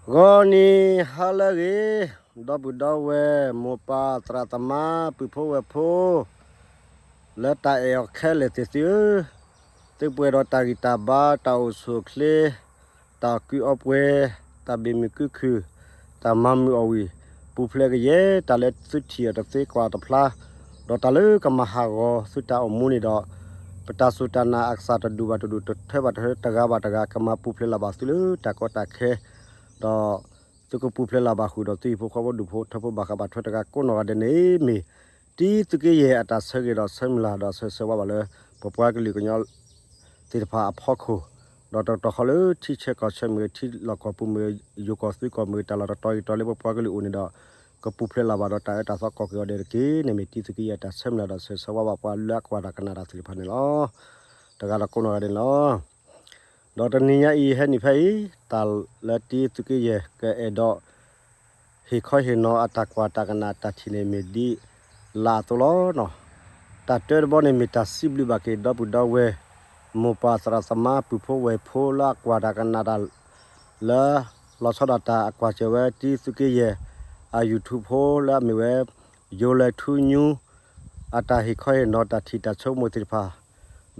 ဂီၤနံၤဟါလၢအဂ့ၤ, ဒီပုၢ်ဒီဝဲၢ် မိၢ်ပၢ်သရၣ်သမါ ပုၢ်ဖိဝဲၢ်ဖိ လၢတၢ်အဲၣ်အီၤခဲလၢာ်သ့ၣ်သုဧၢ, သုပှဲၤဒီးတၢ်ဂံၢ်တၢ်ဘါ တၢ်အိၣ်ဆူၣ်အိၣ်ချ့ တၢ်အီၣ်ကုးအီပှဲၤ တၢ်ဘၣ်မုာ်ကုခုၣ် တၢ်မၤမုာ်အီၣ်ဝံၣ် ပူၤဖျဲးကယဲၢ် တၢ်လၢသုထံၣ်အီၤတသ့ကွၢ်တဖျါ, ဒီးတၢ်လၢကမၤဟးဂီၤသုတၢ်အိၣ်မူန့ၣ်ဒီး ပတၢ်စူၢ်တၢ်နာ်အကစၢ်တဒူၣ်ဘၣ်တဒူၣ် တထၢဘၣ်တထၢ တဂၤဘၣ်တဂၤ ကမၤပူၤဖျဲးလၢၤဘၣ်သုလၢတၢ်ကီတၢ်ခဲ, ဒီးသုကပူၤဖျဲးလၢၤဘၣ်ဃုာ်ဒီးသုဟံၣ်ဖိဃီဖိဒူၣ်ဖိထၢဖိဘၣ်ဃးဘၣ်ထွဲတဂၤကိးနီၢ်ဂၤဒဲးန့ၣ်မ့ၢ် တံသုးက့ယဲၢ်အတၢ်ဆၢဂ့ၤဒီးဆၢမုၢ်လၢ်ဒီးဆၢဂ့ၤဆၢဝါဘၣ်လၢ ပပှၤကလုာ်ကညီသ့ၣ်တဖၣ်အဖီခိၣ်, ဒီးတကတီၢ်ဃီလၢထံဆၢကီၢ်ဆၢမ့ၢ်ဂ့ၤ ထံလီၢ်ကီၢ်ပူၤမ့ၢ်ဂ့ၤ ယိၤကီၢ်သုးကီၢ်မ့ၢ်ဂ့ၤ တၢ်လီၢ်တတီၤဂ့ၤတီၤလၢပပှၤကလုာ်အိၣ်န့ၣ်ဒီး ကပူၤဖျဲးလၢၤဘၣ်ဒီးတၢ်အၢတၢ်သီကီၢ်က့ၤအီၤဒဲးတက့ၢ်န့ၣ်မ့ၢ် တံသုးက့ယဲၢ်အတၢ်ဆၢမုၢ်လၢ်ဒီးဆၢဂ့ၤဆၢဝါဘၣ်ပှၤလၢအကွၢ်တၢ်ကနၣ်တၢ်သ့ၣ်တဖၣ်န့ၣ်လီၤ. တဂၤဒီးကိးနီၢ်ဂၤဒဲးန့ၣ်လီၤ. ဒီးတနံၤညါအံၤဟဲနုာ်ဖဲအံၤ တၢ်လၢတံသုးက့ယဲၢ်ကအဲၣ်ဒိး ဟ့ၣ်ခီဟ့ၣ်နီၤအတၢ်ကွၢ်တၢ်ကနၣ်တၢ်ထံၣ်န့ၣ်မ့ၢ်ဒ်လာ်အသိးလီၤ. တၢ်တၢတဘီန့ၣ်မ့ၢ်တၢ်စံးဘျုးဘၣ်က့ၤ ဒီပုၢ်ဒီဝဲၢ် မိၢ်ပၢ်သရၣ်သမါ ပုၢ်ဖိဝဲၢ်ဖိလၢအကွၢ်တၢ်ကနၣ်တၢ် လၢလီၤဆီဒၣ်တၢ်အကွၢ်စၢၤဝဲ တံသုးက့ယဲၢ်အ YouTube ဖိလၢအမ့ၢ်ဝဲ ယိၤလဲၤထူညူ အတၢ်ဟ့ၣ်ခီဟ့ၣ်နီၤတၢ်ထံၣ်တၢ်ဆိကမိၣ်သ့ၣ်တဖၣ်,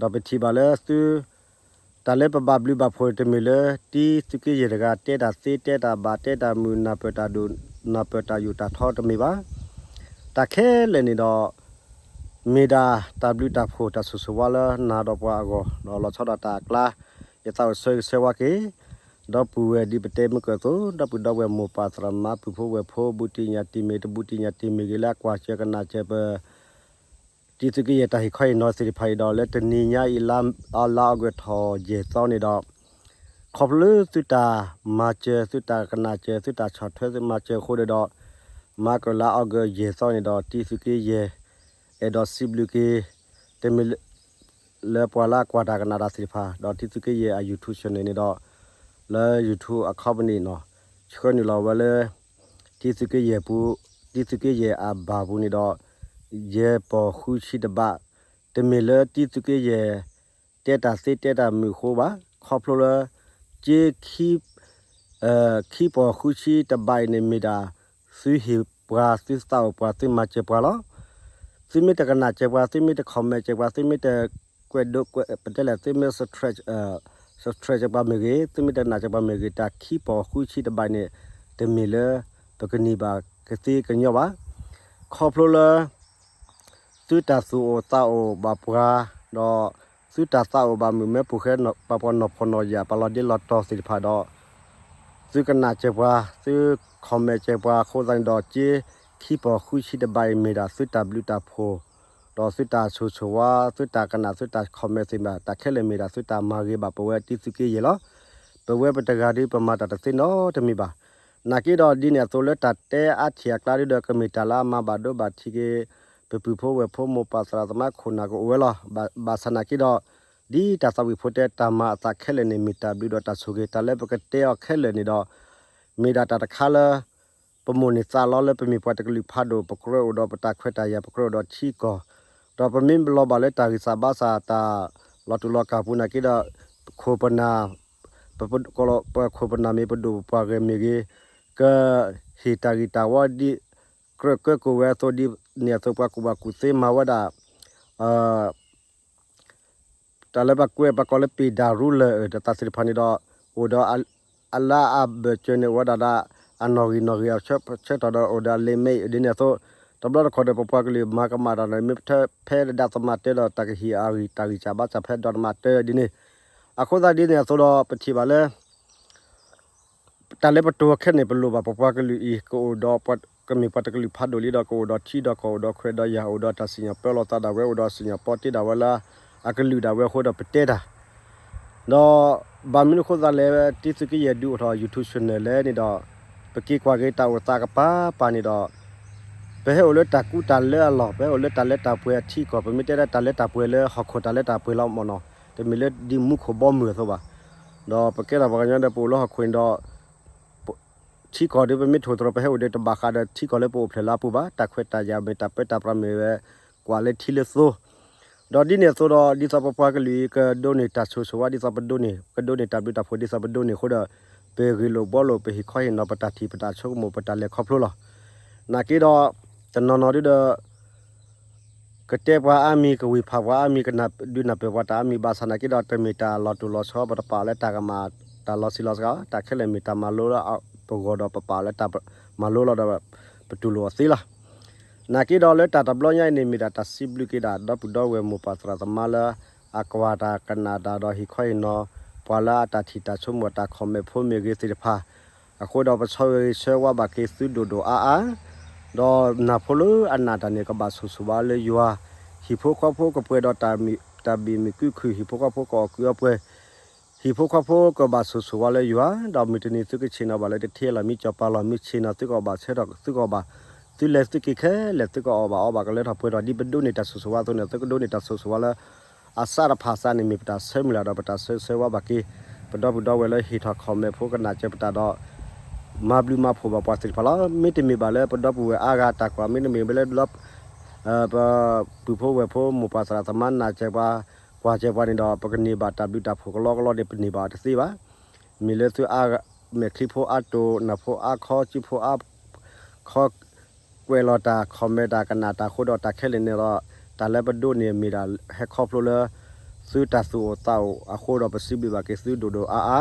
ဒီးပထံၣ်ဘၣ်လၢသု တၢ်လၢပဘၣ်ဘျုးဘၣ်ဖှိၣ်တမ့ၢ်လၢ တံသုးက့ယဲၢ်တဂၤ တဲတၢ်သ့တဲတၢ်ဘၣ် တဲတၢ်မုာ် နၢ်ပၢၢ်တၢ်ဒိၣ် နၢ်ပၢၢ်တၢ်ယိာ်တၢ်ထီတမ့ၢ်ဘၣ်. တၢ်ခဲလၢာ်န့ၣ်ဒီး မ့ၢ်ဒၣ်တၢ်ဘျုးတၢ်ဖှိၣ် တၢ်ဆိၣ်ဂ့ၤဆိၣ်ဝါလၢနၤဒီးပှၤအဂီၢ် ဒီးလီၤဆီဒၣ်တၢ်အကျါ ယသးအိၣ်ဆၢဂ့ၤဆၢဝါက့ၤ ဒီပုၢ်ဝဲၢ်ဒ်ပတဲမုၢ်ကၢၢ်အသိး ဒီပုၢ်ဒီဝဲၢ်မိၢ်ပၢ်သရၣ်သမါ ပုၢ်ဖိဝဲၢ်ဖိ ဘူးတံၢ်ညၣ်တံၢ်မ့ၢ် တဘူးတံၢ်ညၣ်တံၢ်မ့ၢ်ဂ့ၤ လၢအကွၢ်စၢၤကနၣ်စၢၤပ တံသုးက့ယဲၢ်တၢ်ဟ့ၣ်ခီဟ့ၣ်နီၤသ့ၣ်တဖၣ်အံၤဒီး လၢတနံၤညါအံၤ လါအီကူးထီၣ်ယဲၢ်သီန့ၣ်ဒီး ခီဖျိလၢသုတၢ်မၤစၢၤ သုတၢ်ကနၣ်စၢၤ သုတၢ်ဆီၣ်ထွဲသုမၤစၢၤအဃိဒီး မၤကၢၢ်လါအီကူးယဲၢ်သီန့ၣ်ဒီး တံသုးက့ယဲၢ် အဲၣ်ဒိးစံးဘျုးက့ၤ တမ့ၢ်လၢ လၢပှၤလၢအကွၢ်တၢ်ကနၣ်တၢ်သ့ၣ်တဖၣ် ဒီးတံသုးက့ယဲၢ်အ YouTube channel န့ၣ်ဒီး လၢ YouTube အခီပနံၣ်န့ၣ် ဆှၢနုာ်လီၤဝဲလၢ တံသုးက့ယဲၢ်ပူၤ တံသုးက့ယဲၢ်အဘၣ်ပူၤန့ၣ်ဒီး ယဲၢ်ပီၢ်ဃုဆံတဘး တမ့ၢ်လၢတံသုးက့ယဲၢ် တဲတၢ်သ့တဲတၢ်မုာ်အဃိဘၣ် ခီဖျိလၢ က့ ခံပီၢ်ဃုဆံတဘးအံၤန့ၣ်မ့ၢ်ဒၣ် သုဟ့ၣ်ပှၤ သုသးအိၣ်ပှၤ သုမၤစၢၤပှၤလီၤ. သုမ့ၢ်တကနၣ်စၢၤပှၤ သုမ့ၢ်တ comment စၢၤပှၤ သုမ့ၢ်တကွဲးဒိးကွဲး ပတဲလဲၣ် သုမ့ၢ် subscribe စၢၤပှၤမ့ၢ်ဂ့ၤ သုမ့ၢ်တကနၣ်စၢၤပှၤမ့ၢ်ဂ့ၤ တၢ်ခံပီၢ်ဃုဆံတဘးအံၤန့ၣ် တမ့ၢ်လၢ ပကန့ၢ်ဘၣ်ကသ့ကညီဘၣ်. ခီဖျိလၢ သုတၢ်သူၣ်အိၣ်သးအိၣ်ဘၣ်ပှၤ ဒီးသုတၢ်သးအိၣ်ဘၣ်မုာ်မၢပူၤဃဲ ပှၤနီၢ်ဖှီၣ်နီၢ်ယာ် ပှၤလီၤဒ့လီၤတီၤသ့ၣ်တဖၣ်ဒီး သုကနၣ်စၢၤပှၤ သု comment စၢၤပှၤအဃိသတးန့ၣ်ဒီး က့ ခံပီၢ်ဃုဆံတဘးအံၤမ့ၢ်ဒၣ်သုတၢ်ဘျုးတၢ်ဖှိၣ် ဒီးသုတၢ်ဆိၣ်ဂ့ၤဆိၣ်ဝါ သုတၢ်ကနၣ် သုတၢ် comment သ့ၣ်တဖၣ် တၢ်ခဲလၢာ်မ့ၢ်ဒၣ်သုတၢ်မၤဂ့ၤဘၣ်ပဝဲတံသုးက့ယဲၢ်လီၤ. ပဝဲပတဂၤဒီးပမၤတၢ်တသ့နီတမံၤဘၣ်. နာ်က့ဒီးဒ်န့ၣ်အသိးလၢတၢ်တဲအါထံၣ်အကျါဒ်ဒီး ကမ့ၢ်တၢ်လၢအမၤဘၣ်ဒိဘၣ်ထံးက့ၤ ပပုၢ်ဖိဝဲၢ်ဖိမိၢ်ပၢ်သရၣ်သမါခိၣ်နၢ်ကအိၣ်ဝဲလီၤ. ဘၣ်ဆၣ်နာ်က့ဒီး ဒ်တၢ်သးဝံၣ်ဖိတဲ တၢ်မၤအသးခဲလၢာ်န့ၣ် မ့ၢ်တၢ်ဘျုးဒီးတၢ်ဆိၣ်ဂ့ၤ တၢ်လၢပကတဲအီၤခဲလၢာ်န့ၣ်ဒီး မ့ၢ်ဒၣ်တၢ်တခါလၢ ပမိၣ်န့ၢ်သးလီလၢပမ့ၢ်ပှၤတကလုာ်ဖးဒိၣ် ပကြၢးအိၣ်ဒီးပတၢ်ခွဲးတၢ်ယာ် ပကြၢးအိၣ်ဒီးထံကီၢ်, ဒီးပမ့ၢ်လီၤဘၣ်လၢတၢ်ဂံၢ်စၢ်ဘါစၢ် တၢ်လီၤတူာ်လီၤကာ်ပူၤနာ်က့ဒီး ခိၣ်ပနၢ် ပခိၣ်ပနၢ်မ့ၢ်ပဒိၣ်ပပှၢ်ဂဲၤမ့ၢ်ဂ့ၤ ကဟ့ၣ်တၢ်ဂံၢ်တၢ်ဝီဒ် ကြၢးကၢကိၣ်ဝဲအသိးဒ်န့ၣ်အသိး ပှၤကူၣ်ဘၣ်ကူၣ်သ့မၤဝဲဒၣ် တၢ်လၢပှၤကွဲးပှၤကိးလၢ ပ့ၢ်ဒၣ်ရူလၢၢ် တၢ်သ့ၣ်တဖၣ်န့ၣ်ဒီး အိၣ်ဒီး အလၢအဘၢၣ်စၢၤန့ၣ် အိၣ်ဝဲဒၣ်ဒီး အနီၣ်ဂံၢ်နီၣ်ဂံၢ်အဆၢကတီၢ်ဒီး အိၣ်ဒီးအလံာ်မ့ၢ်ဒ်န့ၣ်အသိး တဘျီတခီၣ်ဒီး ပပှၤကလုာ်မၤကမၣ်တၢ်န့ၣ် မ့ၢ်ဖဲဒၣ်သမၣ်တၢ်ဒီး တၢ်ကဟ့ၣ်အဂံၢ်တၢ်ဂံၢ်စၢ်ဘါစၢ်ဖဲဒီးသမၣ်တၢ်ဒ်န့ၣ် အဃိသတးဒ်န့ၣ်အသိးဒီး ပထံၣ်ဘၣ်လၢ တၢ်လၢပတိၤခဲန့ၣ် ပလိၣ်ဘၣ်ပပှၤကလုာ်အံၤ ကအိၣ်ဒီး ကမ့ၢ်ပှၤတကလုာ်ဖးဒိၣ်လံဒီး ကအိၣ်ဒီးထံဒီးကီၢ် အိၣ်ဒီးခွဲးဒီးယာ် အိၣ်ဒီးတၢ်စံၣ်ညီၣ်ပၢလီၤသးဒၣ်ဝဲ အိၣ်ဒီးစံၣ်ညီၣ်ပီတ့ဒၣ်ဝဲလၢ အကလုာ်ဒၣ်ဝဲအဃိဒီးပတဲတၢ် ဒီးဘၣ်မနုၤအဃိသတးလဲၣ် တံသုးက့ယဲၢ်ဒုးအိၣ်ထီၣ် YouTube channel လဲၣ်န့ၣ်ဒီး ပက့ၤကွၢ်က့ၤတၢ်အိၣ်သးကပၤပၤန့ၣ်ဒီး ပဟဲအိၣ်လၢတၢ်ကူတၢ်လၢအလီၢ် ပဟဲအိၣ်လၢတၢ်လၢတၢ်ပှဲၤအထံကီၢ် ပမ့ၢ်တဲဒၣ်တၢ်လၢတၢ်ပှဲၤလၢဟီၣ်ခိၣ်တၢ်လၢတၢ်ပှဲၤလီၤမ့ၢ်နီၤ တမ့ၢ်လၢဒ်မူခိၣ်ဘီမုၢ်အသိးဘၣ်. ဒီးပကဲထီၣ်ပှၤကညီဒီးပအိၣ်လၢဟီၣ်ခိၣ်န့ၣ်ဒီး ထံကီၢ်ဒီးပမ့ၢ်ထိၣ်သတြီၤ ပဟဲအိၣ်ဒီးတဘၣ်ဃးဒီးထံကီၢ်လၢပအိၣ်ဖျဲၣ်လၢအပူၤဘၣ် တၢ်ခွဲးတၢ်ယာ်မ့ၢ်တၢ်ပၢတၢ်ပြးမ့ၢ်ဝဲ ကွၢ်လၢထံလၢသိ ဒီးဒ်န့ၣ်အသိးဒီး ဒ်သိးပပှၤကလုာ်အံၤ ကဒိးန့ၢ်တၢ်ဆိၣ်ဂ့ၤဆိၣ်ဝါ ဒ်သိးပဒိးန့ၢ် ကဒိးန့ၢ်တၢ်ဘျုးတၢ်ဖှိၣ် ဒ်သိးပဒိးန့ၢ်အဃိဒီး ပဂ့ၢ်လိာ်ဘှီလိာ် ပဟ့ၣ်ခီဟ့ၣ်နီၤ ပတၢ်ထံၣ်ပတၢ်ဆိကမိၣ် ပတၢ်လဲၤခီဖျိလီၤ. နာ်က့ဒီး တနီၤနီၤဒုဒီး ကတဲပှၤအါမံၤ ကဝံၢ်ဖးပှၤအါမံၤ ကနၢ်ဒုးနၢ်ပၢၢ်ပှၤတၢ်အါမံၤဘၣ်ဆၣ် နာ်က့ဒီး တမ့ၢ်တၢ်လီၤတိၢ်လီၤဆီ ပတပာ်အီၤလၢတၢ်ကမၣ် တၢ်လီၤဆံးလီၤစှၤ တၢ်ခဲလၢာ်မ့ၢ်တၢ်မၤလိလၢပဂီၢ်ဒီး ပပာ်အီၤလၢတၢ်မၤလိလီၤဒီး ပတူၢ်လိာ်အီၤသ့လီၤ. နာ်က့ဒီးလၢတၢ်တဘျီညါအံၤန့ၣ် မ့ၢ်ဒၣ်တၢ်စံးဘျုးက့ၤဒၣ် ဒီပုၢ်ဒီဝဲၢ်မိၢ်ပၢ်သရၣ်သမါလၢ အကွၢ်တၢ်ကနၣ်တၢ်ဒီးဟ့ၣ်ခီဟ့ၣ်နီၤ ပှၤလၢအတၢ်ထံၣ်တၢ်ဆိကမိၣ် တၢ်commentဖိမ့ၢ်ဂ့ၤသ့ၣ်တဖၣ် အဃိဒီးပဆၢဂ့ၤဆၢဝါဘၣ်က့ၤသုဒိၣ်ဒိၣ်အါအါ, ဒီးနၢ်ဖိလၢအနာ်တၢ်န့ၣ် ကဘၣ်ဆိၣ်ဂ့ၤဆိၣ်ဝါလၢယွၤ, ဟံၣ်ဖိဃီဖိကပှဲၤဒီးတၢ်ဘံၣ်မုာ်ကုၢ်ခုၣ်, ဟံၣ်ဖိဃီဖိကအီၣ်ကုၢ်အီပှဲၤ, ဟံၣ်ဖိဃီဖိကဘၣ်ဆိၣ်ဂ့ၤဆိၣ်ဝါလၢယွၤ, ဒီးမုၢ်တနံၤသုကဆ့ၣ်နီၤဘၣ်လၢတထံလီၤ မ့ၢ်ကၠီၤပၤလီၢ် မ့ၢ်ဆ့ၣ်နီၤသုကအီၣ်ဘၣ်ဆၢထီၣ်သုကအီၣ်ဘၣ်, သုလဲၤသုက့ၤခဲလၢာ်သုကအီၣ်ဘၣ်အီဘၣ်ကလၢထီၣ်ပှဲၤထီၣ် ဒ်ပဒိးန့ၢ်တၢ်ဆိၣ်ဂ့ၤဆိၣ်ဝါအသိးန့ၣ် သုကဒိးန့ၢ်တၢ်ဆိၣ်ဂ့ၤဆိၣ်ဝါလၢ အစးတဖၣ်အစးန့ၣ် မ့ၢ်ပတၢ်ဆၢမုၢ်လၢ်ဒီးပတၢ်ဆၢဂ့ၤဆၢဝါဘၣ်က့ၤ ပဒီပုၢ်ဒီဝဲၢ်လၢဟ့ၣ်ထီၣ် comment ဖိကနၣ်စၢၤပတၢ်ဒီး မၤဘျုးမၤဖှိၣ်ဘၣ်ပှၤသ့ၣ်တဖၣ်လီၤ. မ့တမ့ၢ်ဘၣ်လၢပဒီပုၢ်ဝဲၢ်အါဂၤတၢ်ကွၢ်, မ့တမ့ၢ်ဘၣ်လၢ ပပုၢ်ဖိဝဲၢ်ဖိမိၢ်ပၢ်သရၣ်သမါနၢ်စၢၤပှၤ, ကွၢ်စၢၤပှၤန့ၣ်ဒီး ပကန့ၢ်ဘၣ်တၢ်ဘျုးတၢ်ဖှိၣ်ကလီကလီန့ၣ် ပန့ၢ်ဘၣ်အီၤတသ့ဘၣ်. မ့ၢ်လၢသုအါဂၤ မဲာ်ချံဖိအါတိၢ်, နၢ်ဖိအါခီ, စုဖိအါခီ, ကွဲးလီၤတၢ် comment တၢ်ကနၣ်တၢ်အဃိဒီး တၢ်ခဲလၢာ်န့ၣ်ဒီး တၢ်လၢပဒိးန့ၢ်မ့ၢ်ဒၣ်ဟဲခီဖျိလၢ သုတၢ်သူၣ်အိၣ်သးအိၣ်အဃိဒီး ပစံးဘျုးဘၣ်က့ၤသုဒိၣ်ဒိၣ်အါအါ,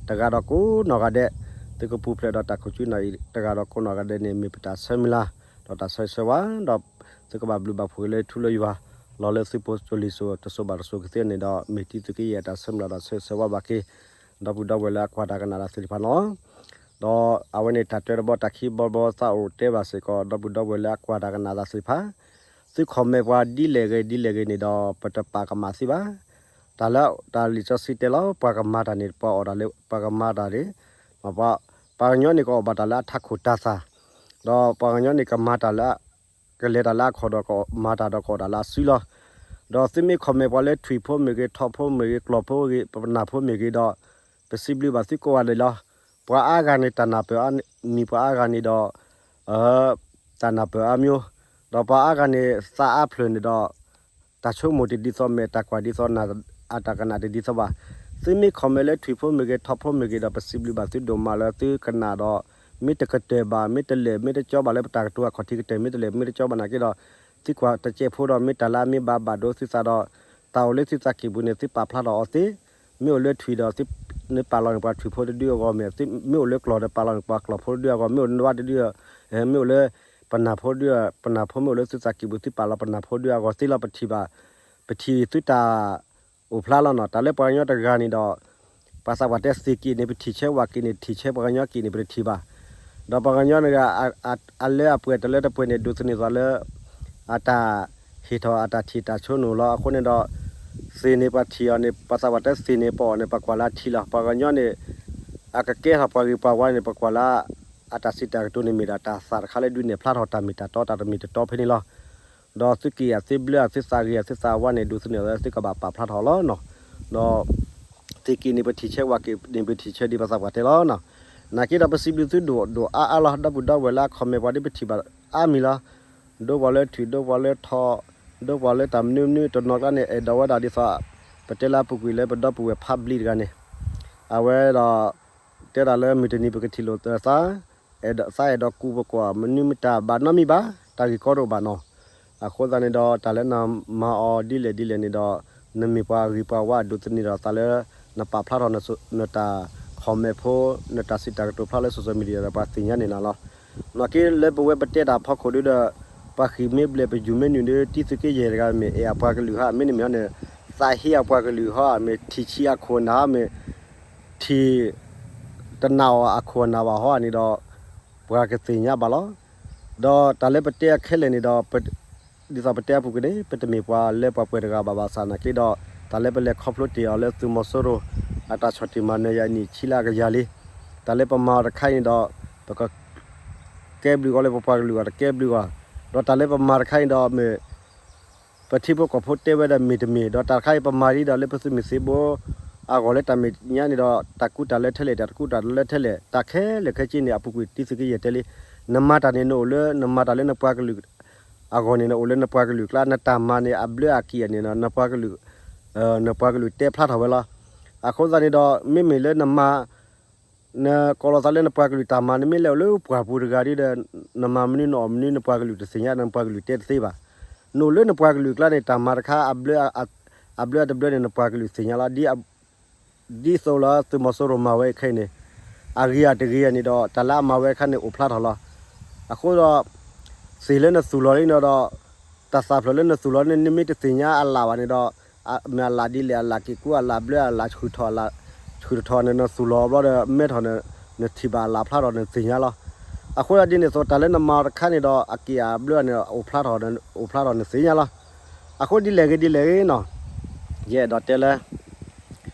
တဂၤဒီးကိးနီၢ်ဂၤဒဲး, သုကပူၤဖျဲးဒီးတၢ်ခိၣ်ဆူနၢ်အံၤ တဂၤဒီးကိးနီၢ်ဂၤဒဲးန့ၣ် မ့ၢ်ပတၢ်ဆၢမုၢ်လၢ် ဒီးတၢ်ဆၢဂ့ၤဆၢဝါ, ဒီးသုကဘၣ်ဘျုးဘၣ်ဖှိၣ်က့ၤလၢထူလၢယွၤ, လီၤလၢသုပူၤစိၤလံၤစိၤတစိၤဘၣ်တစိၤကသ့န့ၣ်ဒီး မ့ၢ်တံသုကယဲၢ်တၢ်ဆၢမုၢ်လၢ်ဒီးဆၢဂ့ၤဆၢဝါဘၣ်က့ၤ ဒီပုၢ်ဒီဝဲၢ်လၢအကွၢ်တၢ်ကနၣ်တၢ်သ့ၣ်တဖၣ်န့ၣ်လီၤ. ဒီးအဝဲန့ၣ်တၢ်တၢတဘီတၢ်ခံဘီတဘီသးအိၣ်တဲဘၣ်စ့ၢ်ကီး ဒီပုၢ်ဒီဝဲၢ်လၢအကွၢ်တၢ်ကနၣ်တၢ်သ့ၣ်တဖၣ်, သု comment ပှၤဒ်လဲၣ်ဂ့ၤဒ်လဲၣ်ဂ့ၤန့ၣ်ဒီး ပတပာ်ကမၣ်သ့ဘၣ်. တၢ်လၢတၢ်လံာ်စီဆှံတဲလီၤ ပှၤကမၤတၢ်န့ၣ် ပှၤအီၣ်တၢ်လၢ ပှၤကမၤတၢ်န့ၣ်, ပှၤကညီန့ၣ် ကအီၣ်ဘၣ်တၢ်လၢအထးခိၣ်တၤသၣ်, ဒီးပှၤကညီန့ၣ် ကမၤတၢ်လၢ ကလဲၤတၢ်လၢအခီၣ်ဒီးကမၤတၢ်ဒီးကအီၣ်တၢ်လၢအစုလီၤ. ဒီးသုမ့ၢ် comment ပှၤလၢထွံၣ်ဖိမ့ၢ်ဂ့ၤ, ထီၣ်ဖိမ့ၢ်ဂ့ၤ, ကျီၢ်ဖိမ့ၢ်ဂ့ၤ, ပနၢ်ဖိမ့ၢ်ဂ့ၤဒီး ပစံးဘျုးဘၣ်သုကိးဂၤဒဲးလီၤ. ပှၤအါဂၤန့ၣ် တၢ်နၢ်ပၢၢ်အါမံၤ, ပှၤအါဂၤန့ၣ်ဒီး တၢ်နၢ်ပၢၢ်အါမံၤ, ဒီးပှၤအါဂၤန့ၣ် သးအါဖျၢၣ်န့ၣ်ဒီး တၢ်ဆိကမိၣ်တဒ်သိး မ့ၢ်တၢ်ကွၢ်ဒ်သိး အတၢ်ကနၣ်တဒ်သိးဘၣ်. သုမ့ၢ် comment လၢထွံၣ်ဖိမ့ၢ်ဂ့ၤ, ထီၣ်ဖိမ့ၢ်ဂ့ၤဒီး ပစံးဘျုးဘၣ်သုဒိၣ်မးလၢသုကနၣ်ဒီး မ့ၢ်တကတၢၢ်ဘၣ်, မ့ၢ်တလဲၣ်, မ့ၢ်တကၠီဘၣ်လၢပတၢ်ကတိၤအခီၣ်ထံးကတၢၢ်, မ့ၢ်တလဲၣ်, မ့ၢ်တကၠီဘၣ်နာ်က့ဒီး သုကွၢ်တစဲးဖိဒီး မ့ၢ်တၢ်လၢအမ့ၢ်ဘၣ်ဘၣ်ဒိသုသးဒီး တၢ်အိၣ်လၢသုသးကံၢ်ပူၤန့ၣ် သုပာ်ဖျါထီၣ်အီၤသ့. မ့ၢ်အိၣ်လၢထွံၣ်ဒီး သုပာ်လီၤန့ၢ်ပှၤထွံၣ်ဖိတဒုအဂီၢ်မ့ၢ်, မ့ၢ်အိၣ်လၢကျီၢ်ဒီး ပာ်လီၤန့ၢ်ပှၤကျီၢ်ဖိတဒုအဂီၢ်, မ့ၢ်အိၣ်လၢဝါတဒု, မ့ၢ်အိၣ်လၢ ပနၢ်ဖိဒု, ပနၢ်ဖိမ့ၢ်အိၣ်လၢသုသးကံၢ်ပူၤ သုပာ်လီၤပနၢ်ဖိဒုအဂီၢ်သ့လီၤ. ပထံၣ်ဘၣ်, ပထံၣ်သုတၢ်အိၣ်ဖျါလီၤနီၤ. တၢ်လၢပှၤကညီတဂၤန့ၣ်ဒီး ပှၤသးပှၢ်တဲသ့ၣ်က့ၤန့ၣ် ပထံၣ်ဆၢဝၤက့ၤန့ၣ် ထံၣ်ဆၢပှၤကညီက့ၤန့ၣ် ပတထံၣ်ဘၣ်. ဒီးပှၤကညီတဂၤ အလၢအပှဲၤတလၢတပှဲၤန့ၣ် ဒိးသန့ၤသးလၢ အတၢ်ဟ့ၣ်ထီၣ်အတၢ်ထံၣ်တၢ်ဆိကမိၣ်လီၤ. အဃိန့ၣ်ဒီး သ့ၣ်န့ၣ်ပှၤထံၣ်အီၤန့ၣ် ပှၤသးပှၢ်တဲသ့ၣ်န့ၣ် ပအီၣ်န့ၣ် ပှၤကွၢ်လၢအထံလီၤ. ပှၤကညီန့ၣ် အကကဲထီၣ်ပှၤဂ့ၤပှၤဝါန့ၣ် ပကွၢ်လၢ အတၢ်စံးတၢ်ကတိၤန့ၣ်မ့ၢ်ဒၣ်တၢ်သၣ်တခါလၢဒုးနဲၣ်ဖျါထီၣ် တၢ်မ့ၢ်တၢ်တီတၢ်တမ့ၢ်တတီဖဲန့ၣ်လီၤ. ဒီးသုက့ၤအသုဘျၢအသုသးဂ့ၤအသုသးဝါန့ၣ် ဒိးသန့ၤလၢသုကဘၣ်ပာ်ဖျါထီၣ်လီၤနီၤ. ဒီး သ့ၣ်က့ၤန့ၣ် ပထံၣ်ဆၢဝၤက့ၤန့ၣ် ပထံၣ်ဆၢဒ်ပသးပှၢ်တဲလီၤနီၤ. နာ်က့ဒီးပစံးဘျုးသုဒိၣ်ဒိၣ်အါအါလီၤ ဒီပုၢ်ဒီဝဲၢ်လၢအ comment ပှၤဒ်ပထံၣ်ဘၣ်အါမံၤလီၤ. ဒိပှၤလၢထွံၣ် ဒိပှၤလၢထီၣ် ဒိပှၤလၢတၢ်မနုၤမနုၤ တနီၤကျါန့ၣ် အဲၣ်ဒိးဝဲဒၣ်ဒ်သိး ပတဲလၢအပူၤကွံာ်လၢပဒီပုၢ်ဝဲၢ် public တဂၤန့ၣ် အဝဲဒီး တဲဒၣ်လၢမုၢ်တနံၤပကထံၣ်လိာ်သး သးအဲၣ်ဒိးကူပကွၢ် မနုၤမတၤဘၣ်နီတမံၤဘၣ် တၢ်ဂ့ၢ်ကီတအိၣ်ဘၣ်နီၤ. အဃိသတးန့ၣ်ဒီး တၢ်လၢနမၤအီၤဒ်လဲၣ်ဒ်လဲၣ်န့ၣ်ဒီး နမ့ၢ်ပှၤဂ့ၤပှၤဝါဒိးသန့ၤဒီးသးလၢ နပာ်ဖျါထီၣ်နတၢ် comment ဖိ နတၢ်စံးတၢ်ကတိၤဖျါလၢ social media ဒီးပှၤသ့ၣ်ညါန့ၣ်နၤလီၤ. နာ်က့လၢပဝဲပတဲတၢ်ဖီခိၣ်ဒုဒီး ပှၤဃံၢ်မ့ၢ်ဘျဲၣ်ပယူၢ်မ့ၢ်နုာ်ဒီး တံသုးက့ယဲၢ်တဂၤမ့ၢ်အဲၣ်အပှၤကလုာ်ဟါ မ့တမ့ၢ်ဟီန့ၣ် သးဟ့အပှၤကလုာ်ဟါ မ့ၢ်ထံၣ်ဆံးအခိၣ်အနၢ်ဟါ မ့ၢ်ထံၣ် တနာ်အီၤအခိၣ်အနၢ်ဘၣ်ဟီန့ၣ်ဒီး ပှၤကသ့ၣ်ညါဘၣ်လီၤ. ဒီးတၢ်လၢပတဲအခဲလၢာ်န့ၣ်ဒီး ဒ်သိးပတဲအပူၤကွံာ်န့ၣ် ပတမ့ၢ်ပှၤလၢပှၤပှဲၤတဂၤဘၣ်ဘၣ်ဆၣ်နာ်က့ဒီး တၢ်လၢပလဲၤခီဖျိတ့ၢ်အီၤလၢသုးမီၤစိရိၤ အတၢ်ဆီၣ်တံၢ်မၤနၢၤယၤအနံၣ်ဆံလၢအကယၤလံ. တၢ်လၢပမၤအီၤတခါအံၤန့ၣ်ဒီး ပက ကဲဘျုးအီၤလၢပပှၤကလုာ်အဂီၢ် တကဲဘျုးအီၤ, ဒီးတၢ်လၢပမၤတခါအံၤဒီးမ့ၢ် ပထံဖိကီၢ်ဖိတဲဝဲဒၣ်မ့ၢ်တမ့ၢ် ဒီးတၢ်တခါအံၤပမၤဒ်ဒီးလၢပသုးမုၢ်သံၣ်ဘိ အဂီၢ်လၢတၢ်မဲာ်ညါန့ၣ်ဒီး တၢ်ကူတၢ်လၢထဲလဲၣ် တၢ်တကူတၢ်လၢထဲလဲၣ် တၢ်ခဲလၢာ်ခဲဆ့န့ၣ် အပူၤကွံာ်တံသုးက့ယဲၢ်တဲလံ. နမၤတၢ်န့ၣ် နအိၣ်လၢ နမၤတၢ်လၢနပှၤကလုာ် အဂီၢ်န့ၣ် နအိၣ်လၢနပှၤကလုာ်ကျါ နတၢ်မၤန့ၣ် အဘျၢအကံၢ်အန့ၣ် နပှၤကလုာ် နပှၤကလုာ်တဲဖျါထီၣ်ဝဲလီၤ. အဃိသတးန့ၣ်ဒီး မ့မ့ၢ်လၢနမၤ နကိးလီၤသးလၢနပှၤကလုာ်တၢ်မၤ နမ့ၢ်လဲၤအိၣ်လၢပှၢ်ပူၤတဂၤဒီး နမၤမနုၤနအီၣ်မနုၤ နပှၤကလုာ်တသ့ၣ်ညါ နပှၤကလုာ်တဲတသ့ဘၣ်. နအိၣ်လၢနပှၤကလုာ်ကျါန့ၣ် တၢ်မၤတခါ အဘျၢအတဘျၢန့ၣ် နပှၤကလုာ်သ့ၣ်ညါလီၤ. ဒ်သိးလၢသုးမီၤစိရိၤမၤဝဲခဲအံၤန့ၣ် အဂ့ၤအတဂ့ၤန့ၣ်ဒီး တၢ်လၢအမၤဝဲအခါန့ၣ် အိၣ်ဖျါထီၣ်လီၤ. အဃိဒီး သ့ၣ်လၢနသူၣ်လီၤန့ၣ်ဒီး တၢ်သၣ်ဖျၢၣ်လၢနသူၣ်လီၤန့ၣ် နမ့ၢ်တသ့ၣ်ညါအလၣ်ဘၣ်န့ၣ်ဒီး မ့ၢ်အလၣ်ဒ်လဲၣ် အလၣ်က့ၤကူ အလၣ်ဘျၢ အလၣ်ဆှုၣ်ထီၣ် အလၣ်ဆှုၣ်တထီၣ်န့ၣ် နသူၣ်လီၤဘျီဒီး မဲထီၣ်န့ၣ် နထံၣ်ဘၣ်အလၣ်ဖျါထီၣ်နသ့ၣ်ညါလီၤ. အဃိဒ်န့ၣ်အသိး တၢ်လၢနမၤတခါန့ၣ်ဒီး အက့ၢ်အဘျၢန့ၣ် အိၣ်ဖျါထီၣ် အိၣ်ဖျါထီၣ်နသ့ၣ်ညါလီၤ. အဃိဒ်လဲၣ်ဂ့ၤဒ်လဲၣ်ဂ့ၤနီၤ ယအဲၣ်ဒိးတဲလၢ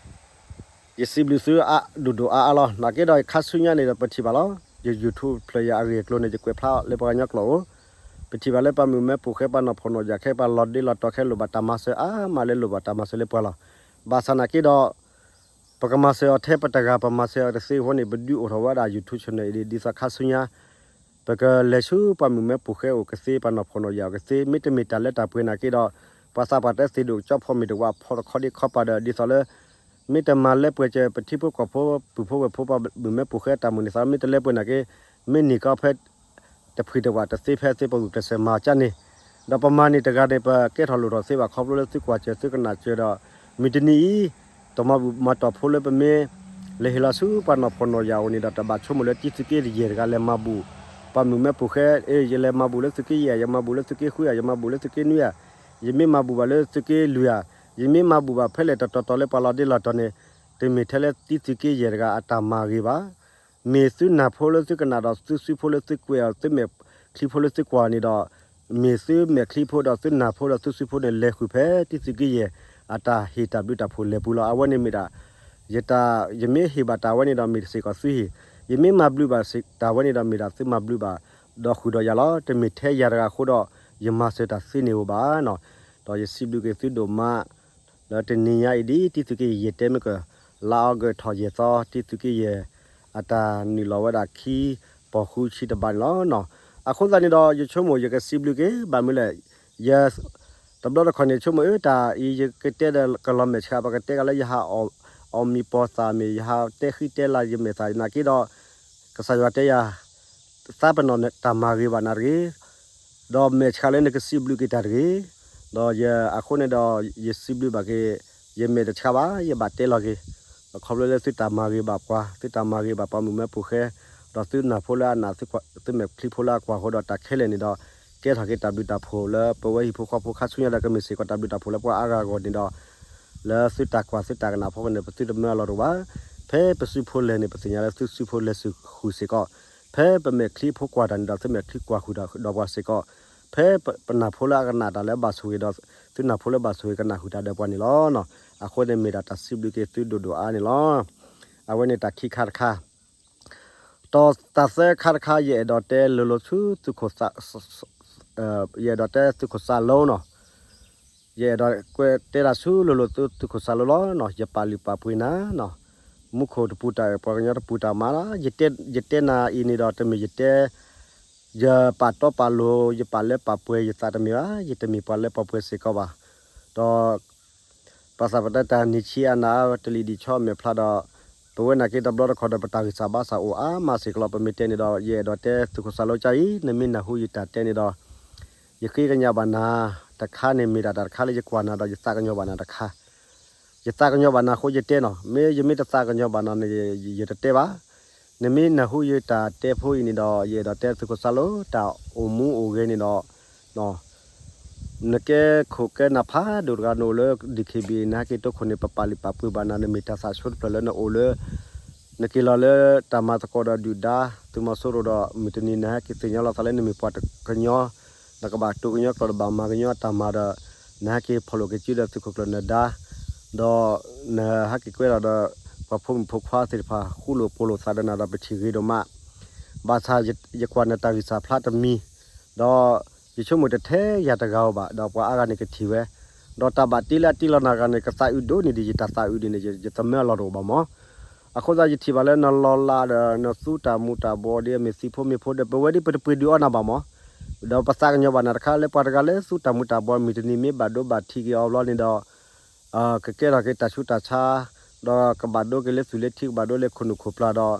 ယစံးဘျုးသုအါဒိၣ်ဒိၣ်အါအါလီၤ. နာ်က့ဒီး ယခါဆူညါန့ၣ်ဒီး ပထံၣ်ဘၣ်လီၤ. ယ YouTube ဖျၢၣ်ယၤအဂ့ၢ်အကျိၤန့ၣ် ယကွဲးဖျါလၢပှၤကညီကျိာ်ဧိၤ, ပထံၣ်ဘၣ်လၢပှၤမုၣ်မဲပိာ်ဃဲ ပှၤနီၢ်ဖှီၣ်နီၢ်ယာ်ခဲ ပှၤလီၤဒ့လီၤတီၤခဲ လိၣ်ဘၣ်တၢ်မၤစၢၤအါမးလၢလိၣ်ဘၣ်တၢ်မၤစၢၤလၢပှၤလီၤ. ဘၣ်ဆၣ်နာ်က့ဒီး ပကမၤစၢၤအီၤထဲပတဂၤ ပမၤစၢၤအီၤတသ့အဃိန့ၣ် ပဒုးအိၣ်ထီၣ်ဝဲဒၣ် YouTube channel အံၤ ဒ်သိးခါဆူညါ ပကလဲၤဆူပှၤမုၣ်မဲပိာ်ဃဲအိၣ်ကသ့ ပှၤနီၢ်ဖှီၣ်နီၢ်ယာ်အိၣ်ကသ့ မ့တမ့ၢ်တၢ်လၢတၢ်ပှဲၤနာ်က့ဒီး ပှၤသးပှၢ်တဲသ့ၣ်ဒိၣ်ကၠီဖီမ့ၢ်တဝးဖီတခီဒ့ခီပၤဒီး ဒ်သိးလၢ မ့ၢ်တမၤလၢပှဲၤစၢၤ ပထံဖိကီၢ်ဖိ ပုၢ်ဖိဝဲၢ်ဖိ ပှၤမုၣ်မဲပိာ်ဃဲအတၢ်မုၢ်န့ၣ်သး မ့ၢ်တလၢပှဲၤနာ်က့ မ့ၢ်န့ၢ်ကီဖဲ တဖှံတဝးတသ့ဖဲသ့ ပဂုာ်ကျဲးစၢးမၤကၢ်န့ၣ် ဒီးပမၤန့ၢ်တဂၤန့ၣ် ပကဲထီၣ်လိၣ်ထီၣ်သ့ဘၣ် ခီဖျိလၢသုကွၢ်စၢၤသုကနၣ်စၢၤဒီး မုၢ်တနံၤအံၤ တမၤဘူၣ်မၤတီၢ်ဖိလၢပမ့ၢ် လဲၤဟ့ၣ်လီၤဆူပှၤနီၢ်ဖှီၣ်နီၢ်ယာ်အိၣ်န့ၣ်ဒီး တဘၣ်ဆိကမိၣ်လၢတံသုးက့ယဲၢ်တဂၤလဲၤမၤဘူၣ် ပှၤမုၣ်မဲပိာ်ဃဲ ယလဲၤမၤဘူၣ်လၢသုးက့ယဲၢ် ယမၤဘူၣ်လၢသုးက့ဃုဧါ ယမၤဘူၣ်လၢသုးက့နွံဧါ ယမ့ၢ်မၤဘူၣ်ဘၣ်လၢသုးက့လွံၢ်ဧါ ယမ့ၢ်မၤဘူၣ်ဘၣ်ဖဲလဲၣ်တတီၤတီၤလၢပှၤလီၤဒ့လီၤတီၤန့ၣ် တမ့ၢ်ထဲလၢတံသုးက့ယဲၢ်တဂၤအတၢ်မၤဂ့ၤဘၣ်. မ့ၢ်သုနၢ်ဖိလၢသုကနၣ်ဒီးသုစုဖိလၢသုကွဲးအီၤ သုမဲာ်ချံဖိလၢသုကွၢ်န့ၣ်ဒီး မ့ၢ်သုမဲာ်ချံဖိဒီးသုနၢ်ဖိဒီးသုစုဖိန့ၣ် လဲၤဃုာ်ဖဲတံသုးက့ယဲၢ် အတၢ်ဟ့ၣ်တၢ်ဘျုးတၢ်ဖှိၣ်လဲၤပူၤလီၤ. အဝဲန့ၣ်မ့ၢ်ဒၣ် ယတၢ် ယမ့ၢ်ဟ့ၣ်ဘၣ်တၢ်ဝဲန့ၣ်ဒီး မ့ၢ်တစ့ၢ်ကီးသုဟ့ၣ်, ယမ့ၢ်မၤဘျုးဘၣ်တၢ်ဝဲန့ၣ်ဒီး မ့ၢ်ဒၣ်သုမၤဘျုးဘၣ် ဒီးဃုာ်ဒီးယၤလီၤ. တမ့ၢ်ထဲယၤတဂၤအဃိဒီး ယမၤစၢၤတၢ်သ့န့ၣ်ဧိၤဘၣ်နီၤ. ဒီးယစံးဘျုးက့ၤသုဒိၣ်မး လၢတနံၤညါအံၤဒ် တံသုးက့ယဲၢ်တဲမ့ၢ်က လါအီကူးထီၣ်ယဲၢ်သီ တံသုးက့ယဲၢ် အတၢ်နုာ်လီၤဝဲဒၣ်ခံ ပိာ်ဃုဆံတဘးန့ၣ်လီၤနီၤ. အဃိသတးန့ၣ်ဒီး ယဆိကမိၣ်ယကစံးဘျုးက့ၤ ဘၣ်မနုၤလဲၣ်, ယ တဘျီတခီၣ်န့ၣ် ဆိကမိၣ်အၢ တၢ်အံၤယကတဲဒီးကလီၤမဲာ်ဆှး ပကတဲကလၢယဟးအီၣ်မံၤပီၤသၣ်မ့ၢ် ယဟးတဲဃံတဲလၤယမဲာ်သၣ်နာ်က့ဒီး ကစၢ်ယွၤတဲယၤ သးပ့ၤနီၣ်တၢ်မၤဂ့ၤဘၣ်နၤတဂ့ၤ ဒီးမဲာ်ဆှးလၢနကစံးဘျုးက့ၤတၢ်တဂ့ၤ. ဒီးယအဃိန့ၣ်ဒီး ယစံးဘျုးဘၣ်က့ၤ ယမဲာ်တဆှးဘၣ် ယဘၣ်တဲလီၤက့ၤ. ဒီးခီဖျိလၢသုတၢ်မၤဂ့ၤဘၣ်ပှၤ သုတၢ်မၤဂ့ၤဘၣ်ပှၤမုၣ်မဲပိာ်ဃဲ ဒီးသုနၢ်ဖိလၢအနၢ် သုမဲာ်ချံဖိလၢအကွၢ်အဃိဒီး တၢ်ခဲလၢာ်န့ၣ်ဒီး ကဲထီၣ်က့ၤတၢ်ဘျုးတၢ်ဖှိၣ်လၢပဝဲဟံၣ်ဖိဃီဖိခါဆူညါဒီး ကမ့ၢ်စ့ၢ်ကီးတၢ်ဘျုးတၢ်ဖှိၣ်လၢပှၤအါဂၤအဂီၢ်န့ၣ်ဒီး လၢသုတၢ်ကွၢ်သုတၢ်ကနၣ်ဖီခိၣ်န့ၣ် ပသုတမၢအလီၢ်တအိၣ်ဘၣ်. ဖဲပစုဖိလဲၤန့ၣ် ပသ့ၣ်ညါလၢသုစုဖိလဲၤဃုာ်စ့ၢ်ကီး, ဖဲပမဲာ်ချံဖိကွၢ်တၢ်န့ၣ်ဒီး သုမဲာ်ချံကွၢ်ဃုာ်ဒီးပှၤစ့ၢ်ကီး, ဖဲပနၢ်ဖိလၢအကနၣ်တၢ်လၢအဘၣ်ဆိၣ်ဂ့ၤဒီး သုနၢ်ဖိလၢဘၣ်ဆိၣ်ဂ့ၤကနၣ်ဃုာ်တၢ်ဒီးပှၤန့ၣ်လီၤ. အဃိန့ၣ်မ့ၢ်ဒၣ်တၢ်စံးဘျုးက့ၤသုဒိၣ်ဒိၣ်အါန့ၣ်လီၤ. အဝဲန့ၣ်တၢ်ခံခါတခါ ဒီးတၢ်သၢခါတခါ ယအဲၣ်ဒိးတဲလိၤလိၤဆူသုးခိၣ် ယအဲၣ်ဒိးတဲသုးခိၣ်စၢ်လိနီၤ, ယအဲၣ်ဒိးကွဲးတဲတၢ်ဆူလိၤလိၤသုးခိၣ်စၢ်လိလီၤနီၤ, ယပာ်လုၢ်ပာ်ပှ့ၤနၤနီၤ, မူခိၣ်တပူၤတၢ်အၢၣ် ပှၤကညီတပူၤတၢ်မၤလီၤ. ယတဲနၤအံၤန့ၣ်ဒီး တမ့ၢ်ယတဲ ယပာ်တီပာ်လိၤ ယပာ်လၢပာ်ပှဲၤယသးတမ့ၢ်ဘၣ်, ယတမ့ၢ်ပှၤလၢပာ်ပှဲၤစ့ၢ်ကီးဘၣ်. ဒီး ဘၣ်ဆၣ်ပတဲတၢ်နံၣ်ဆံအနၢ်တလံၤဒံးဆီအမဲာ်ဖျါဒီး ပဝဲနာ်က့တဘျီတခီၣ်ဒီး ပတၢ်ဂံၢ်စၢ်ဘါစၢ်အိၣ်အါမးစ့ၢ်ကီးလီၤ. ပမ့ၢ်တဲန့ၣ်ဒီး ယအဲၣ်ဒိးတဲသုးခိၣ်စၢ်လိကါအံၤ နမ့ၢ်နၢ်ဟူယတၢ်တဲန့ၣ်ဒီး ယဃ့ကညးဘၣ်နၤတခါန့ၣ် မ့ၢ်ဒၣ်တၢ်တခါလၢယကွၢ်နၤဒီး ယသးကညီၤဘၣ်နၤတခါ ယသးကညီၤဘၣ်နၤအဃိယတဲနီၤ, မ့ၢ်ယမ့ၢ်တသးကညီၤဘၣ်နၤန့ၣ် ယတတဲဘၣ်. နမ့ၢ်နၢ်ဟူယတၢ်တဲဖိအံၤန့ၣ်ဒီး ယအဲၣ်ဒိးတဲသုးခိၣ်စၢ်လိ တၢ်အိၣ်မူအိၣ်ဂဲၤန့ၣ်ဒီး နကဲခိၣ်ကဲနၢ်ဖးဒိၣ်တဂၤ နအိၣ်လၢ ဒီးခ့ဘံၣ် နဟဲက့ၤတိခိၣ်န့ၣ် ပပာ်လုၢ်ပာ်ပှ့ၤဘၣ်နၤ နမ့ၢ်တၢ်သးဆိတဖျၢၣ်လၢနအိၣ်လၢ နက့ၤလီၤလၢတၢ်မၤသကိးဒီးဒုၣ်ဒါ သုးမီၤစိရိၤဒီး မုၢ်တနံၤနဟဲက့ၤသ့ၣ်ညါလီၤသးလၢ နမ့ၢ်ပှၤတကညီ နကဘၣ်တိၢ်ကညီကျိာ်ဒီးဘၣ်မၤကညီအတၢ်မၤဒီး နဟဲက့ၤဖီၣ်လိာ်က့ၤစုဒီးသုးခိၣ်ကျၢၢ်နဒါ ဒီးနဟဲက့ၤကွဲထီၣ်ဒီး ပှၤဖိမုၣ်ဖိခွါသ့ၣ်တဖၣ် ဃူလိာ်ဖိးလိာ်သးဒီးနၤဒီး ပထံၣ်ဂ့ၤဒိၣ်မး. ဘၣ်ဆၣ်ယကွၢ်နတၢ်ဂံၢ်စၢ်ဖျါတမံၤ ဒီးယဆိကမိၣ်တထဲယၤတဂၤဧိၤဘၣ် ဒီးပှၤအါဂၤန့ၣ်ကထံၣ်ဝဲ, ဒီးတၢ်ဘၣ်တ့လၢအတ့လီၤနၤဂၤန့ၣ် ကသးအုးဒိၣ်န့ၢ်ဒံး ယတၢ်သးအုးဒ်န့ၣ် ယတမၢအလီၢ်တအိၣ်ဘၣ်မး. အဃိသတးယထံၣ်ဘၣ်လၢနလီၤလးဒီးနသူတၢ်မူၤတၢ်ဘှီးဒ်အမ့ၢ်သံဖိမ့ၢ်ဖိဒီး ပဝဲဒ်ပတပှ့ၤဒုးအီၣ်နၤဘၣ်မး. ဒီးပသးကညီၤဘၣ်နၤတခါလၢပှၤတဂၤလၢသူတၢ်မူၤတၢ်ဘှီး မုၢ်တနံၤမ့ၢ်ဘၣ်ဒိဘၣ်ထံးက့ၤအီၤဘျီန့ၣ်ဒီး ကကဲထီၣ်က့ၤတၢ်ဆူးတၢ်ဆါ ဒီးကဘၣ်ဒိက့ၤလၢသူၣ်လၢထံ ကဘၣ်ဒိလၢခိၣ်နူာ်ခိၣ်ပျၢ်ဒီး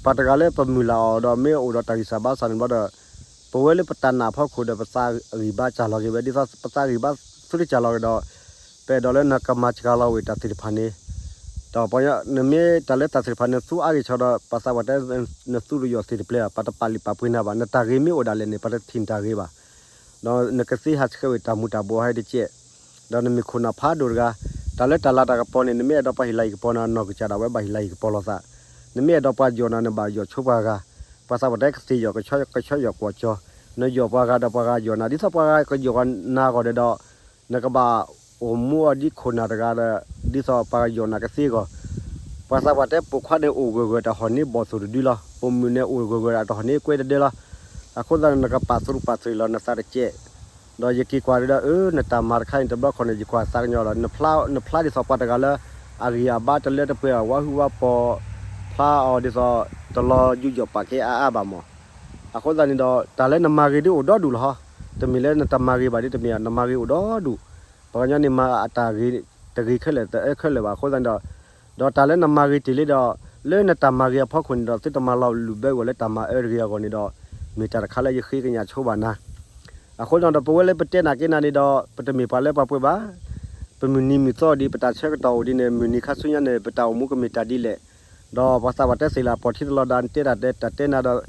ပှၤတဂၤလၢပမုၢ်လၢ်အီၤဒီးမ့ၢ်အိၣ်ဒီးတၢ်ဂံၢ်စၢ်ဘါစၢ်န့ၣ်ဘျီဒီး ပဝဲလၢပတၢ်နာ်အဖီခိၣ်ဒီး ပသးဂံၢ်ဘါစၢ်လီၤက့ၤဝဲ ဒ်သိးပသးဂံၢ်ဘါသုတစၢ်လီၤက့ၤဒီး ပအဲၣ်ဒိးလၢနကမၤစှၤလီၤဝဲတၢ်သ့ၣ်တဖၣ်န့ၣ် ဒီးပှၤကညီ နမ့ၢ်တၢ်လၢတၢ်သ့ၣ်တဖၣ်နသူအါဂ့ၤဆီဒီး ပှၤသးပှၢ်တဲ နသူတယီၢ်သ့ၣ်တဖျၢၣ် ပှၤတပာ်လုၢ်ပာ်ပှ့ၤနၤဘၣ် နတၢ်ဂ့ၤမ့ၢ်အိၣ်ဒၣ်လဲာ်န့ၣ် ပှၤတထံၣ်နတၢ်ဂ့ၤဘၣ် ဒီးနကသ့ဟးဆှဲးဝဲတၢ်မူၤတၢ်ဘှီးဟဲတကဲး, ဒီးနမ့ၢ်ခိၣ်နၢ်ဖးဒိၣ်တဂၤ, တၢ်လၢတၢ်လၤတၢ်ကပီၤန့ၣ် နမ့ၢ်အဲၣ်ဒိးပှၤဟ့ၣ်လၤဟ့ၣ်ကပီၤနၤ နီၢ်ကစၢ်ဒၣ်ဝဲဘၣ်ဟ့ၣ်လၤဟ့ၣ်ကပီၤလိာ်သး, နမ့ၢ်အဲၣ်ဒိးပှၤယီၢ်နၤ နဘၣ်ယီၢ်ဆိပှၤဂၤ, ပှၤသးပှၢ်တဲကသ့ၣ်ယီၢ်ကဆီကဆီယီၢ်ကွီၢ်ကၠီ, နယီၢ်ပှၤဂၤဒီးပှၤဂၤယီၢ်နၤ ဒ်သိးပှၤဂၤကယီၢ်နၤအဂီၢ်ဒီး နကဘၣ်အိၣ်မူအီၤဒ်ခိၣ်နၢ်တဂၤဒီး ဒ်သိးပှၤကယီၢ်နၤကသ့အဂီၢ်, ပှၤသးပှၢ်တဲပိာ်ခွါန့ၣ်အိၣ်ဂၢၢ်ဂၢၢ်တၢ်ဟီၣ်န့ၢ်ဘီၣ်သိၣ်တဒုလီၤ, ပိာ်မုၣ်န့ၣ်အိၣ်ဂၢၢ်ဂၢၢ်တၢ်ဟီၣ်န့ၢ်ကွဲတဒဲလီၤ, အဃိသတးန့ၣ် နကပာ်သရူးပာ်သရံးလီၤနသးတကဲး, ဒီးယက့ၤကွၢ်ဒီး အၢ နတၢ်မၤတခါန့ၣ် တဘျီခီၣ်န့ၣ် ယကွၢ်သးကညီၤဒီး နဖျါဒ်သိးပှၤတဂၤလၢ အဂံၢ်အဘါတလၢတပှဲၤ အဝါဟုၣ်ဝါပီၤ ဖျါအီၤဒ်သိး တလီၤယူးယီၣ်ပာ်ကဲအါအါဘၣ်မး, အဃိသတးန့ၣ်ဒီး တၢ်လၢနမၤဂ့ၤဒ်အိၣ်ဒီဒူၣ်လီၤဟီ, တမ့ၢ်လၢနတမၤဂ့ၤဘၣ်ဒ်တမ့ၢ် နမၤဂ့ၤအိၣ်ဒီဒူၣ်, ပှၤကညီန့ၣ်မၤအတၢ်ဂ့ၤ တဂ့ၤခဲလၢာ်တအၢခဲလၢာ်ဘၣ် အဃိသတးန့ၣ်ဒီး, ဒီးတၢ်လၢနမၤဂ့ၤတ့ၢ်လံဒီး လၢနတၢ်မၤဂ့ၤအဖီခိၣ်န့ၣ်ဒီး သုတမၤလီၤလုၢ်ဘၢကွံာ်လၢတၢ်မၤအၢတဂ့ၤအဂီၢ်န့ၣ်ဒီး, မ့ၢ်တၢ်တခါလၢယဃ့ကညးဆိဘၣ်နၤ အဃိသတးဒီး ပဝဲလၢပတဲနၤက့ၤနၤန့ၣ်ဒီး ပတမ့ၢ်ပှၤလၢပှၤပှဲၤဘၣ်, ပမုၢ်နံၤမုၢ်သီဒ် ပတၢ်ဆၢကတီၢ်အိၣ်ဒ်န့ၣ် မုၢ်နံၤခါဆူညါန့ၣ် ပတၢ်အိၣ်မူကမ့ၢ်တၢ်ဒ်လဲၣ်, ဒီးပှၤသးပှၢ်တဲသ့ၣ်လၢ ပီၢ်ထံတလီၤဒါ နတဲတၢ်တဲတၢ်တဲနၤဒီး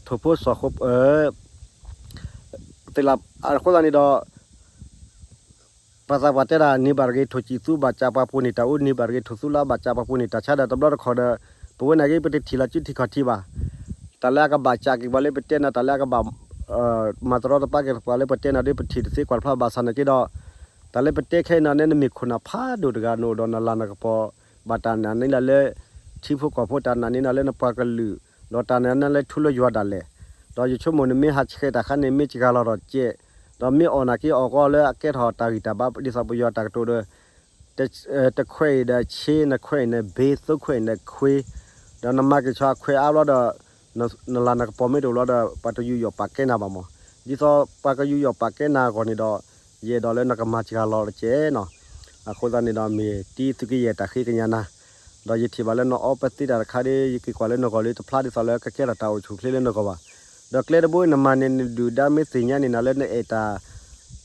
ထိၣ်ဖိစီၣ်ဃိ သ့ၣ်လၢ အဃိသတးန့ၣ်ဒီး ပှၤသးပှၢ်တဲဒၣ် န့ၢ်ဘၣ်တဂ့ၤထိၣ်စံၣ်သူဘၣ်စးပှၤပူၤန့ၢ်တၢ်အူ န့ၢ်ဘၣ်တဂ့ၤထိၣ်သူလါဘၣ်စးပှၤပူၤန့ၢ်တၢ်ဆါဒီး တဘျီတခီၣ်ဒီး ပဝဲနာ်က့ ပတထံၣ်လီၤစုထံၣ်ခီၣ်ထံးဘၣ်, တၢ်လၢအကဘၣ်စးက့ၤပှၤလၢပတဲနၤ တၢ်လၢအကဘၣ် မၤတရီတပါက့ၤပှၤလၢပတဲနၤဒီး ပထံၣ်တသ့ကွၢ်တဖျါဘၣ်ဆၣ်နာ်က့ဒီး, တၢ်လၢပတဲခဲအံၤန့ၣ် နမ့ၢ်ခိၣ်နၢ်ဖးဒိၣ်တဂၤ နအိၣ်ဒီးနလၤနကပီၤ ဘၣ်တၢ်နာ်န့ၢ်လၢ်လၢ ထံဖိကီၢ်ဖိ တၢ်နာ်န့ၢ်နၤလၢနပှၤကလုာ်, ဒီးတၢ်နာ်န့ၢ်နၤလၢထူလၢယွၤဒၣ်လဲာ်, ဒီးယဆိကမိၣ်န့ၣ် မ့ၢ်ဟးဆှဲးတၢ်ခါန့ၣ် မ့ၢ်စှၤလီၤဒီးကဲး, ဒီးမ့ၢ်အီၣ်နာ်က့အီၣ်ကီလၢအကဲထီၣ်တၢ်ဂံၢ်တၢ်ဘါ ဒ်သိးပယီၤတၢ်ကတိၤဒီး တခွဲးအံၤဒီးဆ့ နှစ်ခွက်အံၤန့ၣ် ဘ့ သုံးခွက်အံၤန့ၣ် ခွေး, ဒီးနမၤက့ၤဆီအခွဲးအါဘျီဒီး နလၤနကပီၤမ့ၢ်တအိၣ်လီၤဒီး ပှၤတယူးယီၣ်ပာ်ကဲနၤဘၣ်မး, ဒ်သိးပှၤကယူးယီၣ်ပာ်ကဲနၤအဂီၢ်န့ၣ်ဒီး ယအဲၣ်ဒိးလၢနကမၤစှၤလီၤတကဲးနီၤ, အဃိသတးန့ၣ်ဒီး မ့ၢ်တံသုးကယဲၢ်တၢ်ဃ့ကညးနၤ, ဒီးယထံၣ်ဘၣ်လၢနအီပသ့တၢ်တခါဒီး ယက့ၤကွၢ်လၢနဂီၢ်လၢတဖျါဒ်သိးလၢကကဲထီၣ်တၢ်အိၣ်ဆူၣ်အိၣ်ချ့လၢနဂီၢ်ဘၣ်, ဒီးကျဲတဘိနမၤန့ၣ် နဒုၣ်ဒါမ့ၢ်သ့ၣ်ညါန့ၢ်နၤလၢနအဲၣ်တၢ်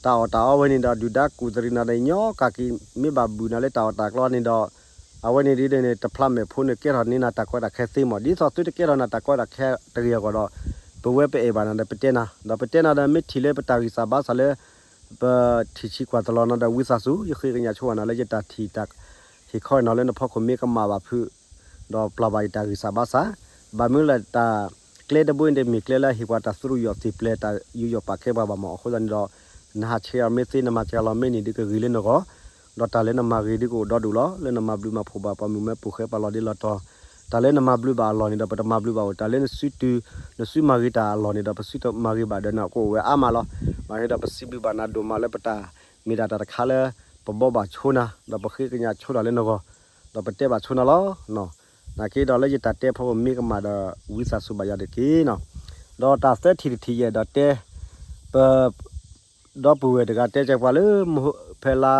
တၢ်အီၣ်တၢ်အီဝဲန့ၣ်ဒီး ဒုၣ်ဒါကူၣ်သရံးနၤဒီး ညီကၢ်က့ၤ မ့ၢ်ဘၣ်ဘုၣ်နၤလၢတၢ်အီၣ်တၢ်ကျီန့ၣ်ဒီး အဝဲန့ၣ်ဒ်န့ၣ် တဖျါမဲာ်ဖိန့ၣ် ကဲထီၣ်န့ၢ်နၤတၢ်ကီတၢ်ခဲသ့မး, ဒ်သိးသုတကဲထီၣ်နၤတၢ်ကီတၢ်ခဲတဂ့ၤအဂီၢ်ဒီး ပဝဲပအဲၣ်ဘၣ်နၤဒီးပတဲနၤ, ဒီးပတဲနၤဒီးမ့ၢ်ထံၣ်လၢပတၢ်ဂံၢ်စၢ်ဘါစၢ်လၢ ပထံၣ်ဆံးကွၢ်တလီၤနၤဒီးဝံသးစူၤ, ယဃ့ကညးဆိဝဲနၤလၢယတၢ်ထံၣ်တၢ်ဟ့ၣ်ခီအံၤနီၤလၢနဖီခိၣ်မ့ၢ်ကမၣ်ဘၣ်ဖုး ဒီးပျၢ်ဘၣ်ယတၢ်ဂံၢ်စၢ်ဘါစၢ်, ဘၣ်မနုၤလၢတၢ်ကျဲတဘိန့ၣ်တမ့ၢ်ကျဲလၢဟ့ၣ်ပှၤတၢ်သရူးယီၣ်သ့ၣ်ပျဲၤတၢ်ယူးယီၣ်ပာ်ကဲပှၤဘၣ်မး, အဃိသတးန့ၣ်ဒီး နဟးဆှဲးအီၤမ့ၢ်သ့ နမၤစှၤလီၤမ့ၢ်န့ၣ်ဒ်ကဂ့ၤလၢနဂီၢ်, ဒီးတၢ်လၢနမၤဂ့ၤဒ်ကအိၣ်ဒီဒူၣ်လီၤ, လၢနမၤဘျုးမၤဖှိၣ်ဘၣ်ပှၤမုၣ်မဲပိာ်ဃဲပှၤလီၤဒ့လီၤတီၤ, တၢ်လၢနမၤဘျုးဘၣ်အလီၢ်န့ၣ်ဒီး ပတမၤဘျုးဘၣ်အိၣ်, တၢ်လၢနစုတုၤ နစုမၤဂ့ၤတၢ်အလီၢ်န့ၣ်ဒီး ပစုတမၤဂ့ၤဘၣ်ဒီးနကအိၣ်ဝဲအါမးလီၤ, မ့ၢ်ဒီးပစံးဘျုးဘၣ်နၤဒိၣ်မးလၢပတၢ် မ့ၢ်ဒၣ်တၢ်တခါလၢ ပဘှီဘၣ်ဆိနၤ ဒီးပဃ့ကညးဆိတၢ်လၢနဂီၢ်, ဒီးပတဲဘၣ်ဆိနၤလီၤ. နာ်က့ဒီးလၢယတၢ်တဲဖီခိၣ်မ့ၢ်ကမၣ်ဒီး ဝံသးစူၤဘၣ်ယၤတက့ၢ်နီၤ. ဒီးတၢ်သၢထံၣ်တထံၣ်ယအဲၣ်ဒိးတဲ ပ ဒီပုၢ်ဝဲၢ်တဂၤတဲကဲပှၤလၢ ဖဲလါ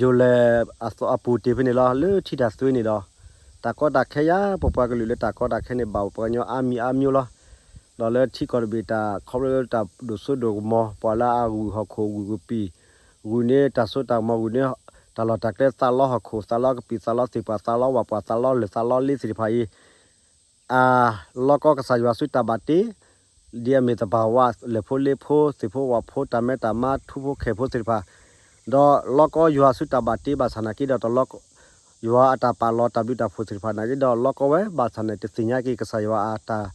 ယိၤလဲၣ်အပူၤတ့ၢ်ဖဲန့ၣ်လီၤ. လၢထံတၢ်သွ့န့ၣ်ဒီး တၢ်ကီတၢ်ခဲယါ ပပှၤကလုာ်လၢတၢ်ကီတၢ်ခဲန့ၣ် ဘၣ်ပှၤကညီအါမံၤအါမျိုးလီၤ. ဒီးလၢထံကီၢ်တဘ့ၣ်တၢ် ခီဖျိလၢတၢ်ဒိၣ်စိဒိၣ်ကမီၤ ပှၤလၢအဂုၢ်ဟီၣ်ခိၣ်ဂုၢ်ကပံာ် ဂုၢ်န့ၢ်တၢ်စိတၢ်ကမီၤ ဂုၢ်န့ၢ်တၢ်လီၢ်တၢ်ကျဲ သးလီဟီၣ်ခိၣ် သးလီကပံာ် သးလီသ့ၣ်ပှၢ် သးလီဝၣ်ပှၢ် သးလီလၢၢ် သးလီလ့သ့ၣ်တဖၣ်အံၤ အလီၢ်ကီကစၢ်ယွၤဆူတၢ်ဘၣ်တ့ ဒ်အမ့ၢ်သဘာဝ လၢၢ်ဖိလ့ဖိ သ့ၣ်ဖိဝၣ်ဖိ တၢ်မဲတၢ်မါ ထူဖိခဲၣ်ဖိသ့ၣ်တဖၣ်, ဒီးလီၢ်ကီယွၤဆူတၢ်ဘၣ်တ့ဘၣ်ဆၣ်နာ်က့ဒီး တလီၢ် ယွၤအတၢ်ပာ်လီၤတၢ်ဘျုးတၢ်ဖှိၣ်သ့ၣ်တဖၣ်နာ်က့ဒီး လီၢ်ကီဝဲဘၣ်ဆၣ်န့ၣ် တသ့ၣ်ညါက့ၤကစၢ်ယွၤအတၢ်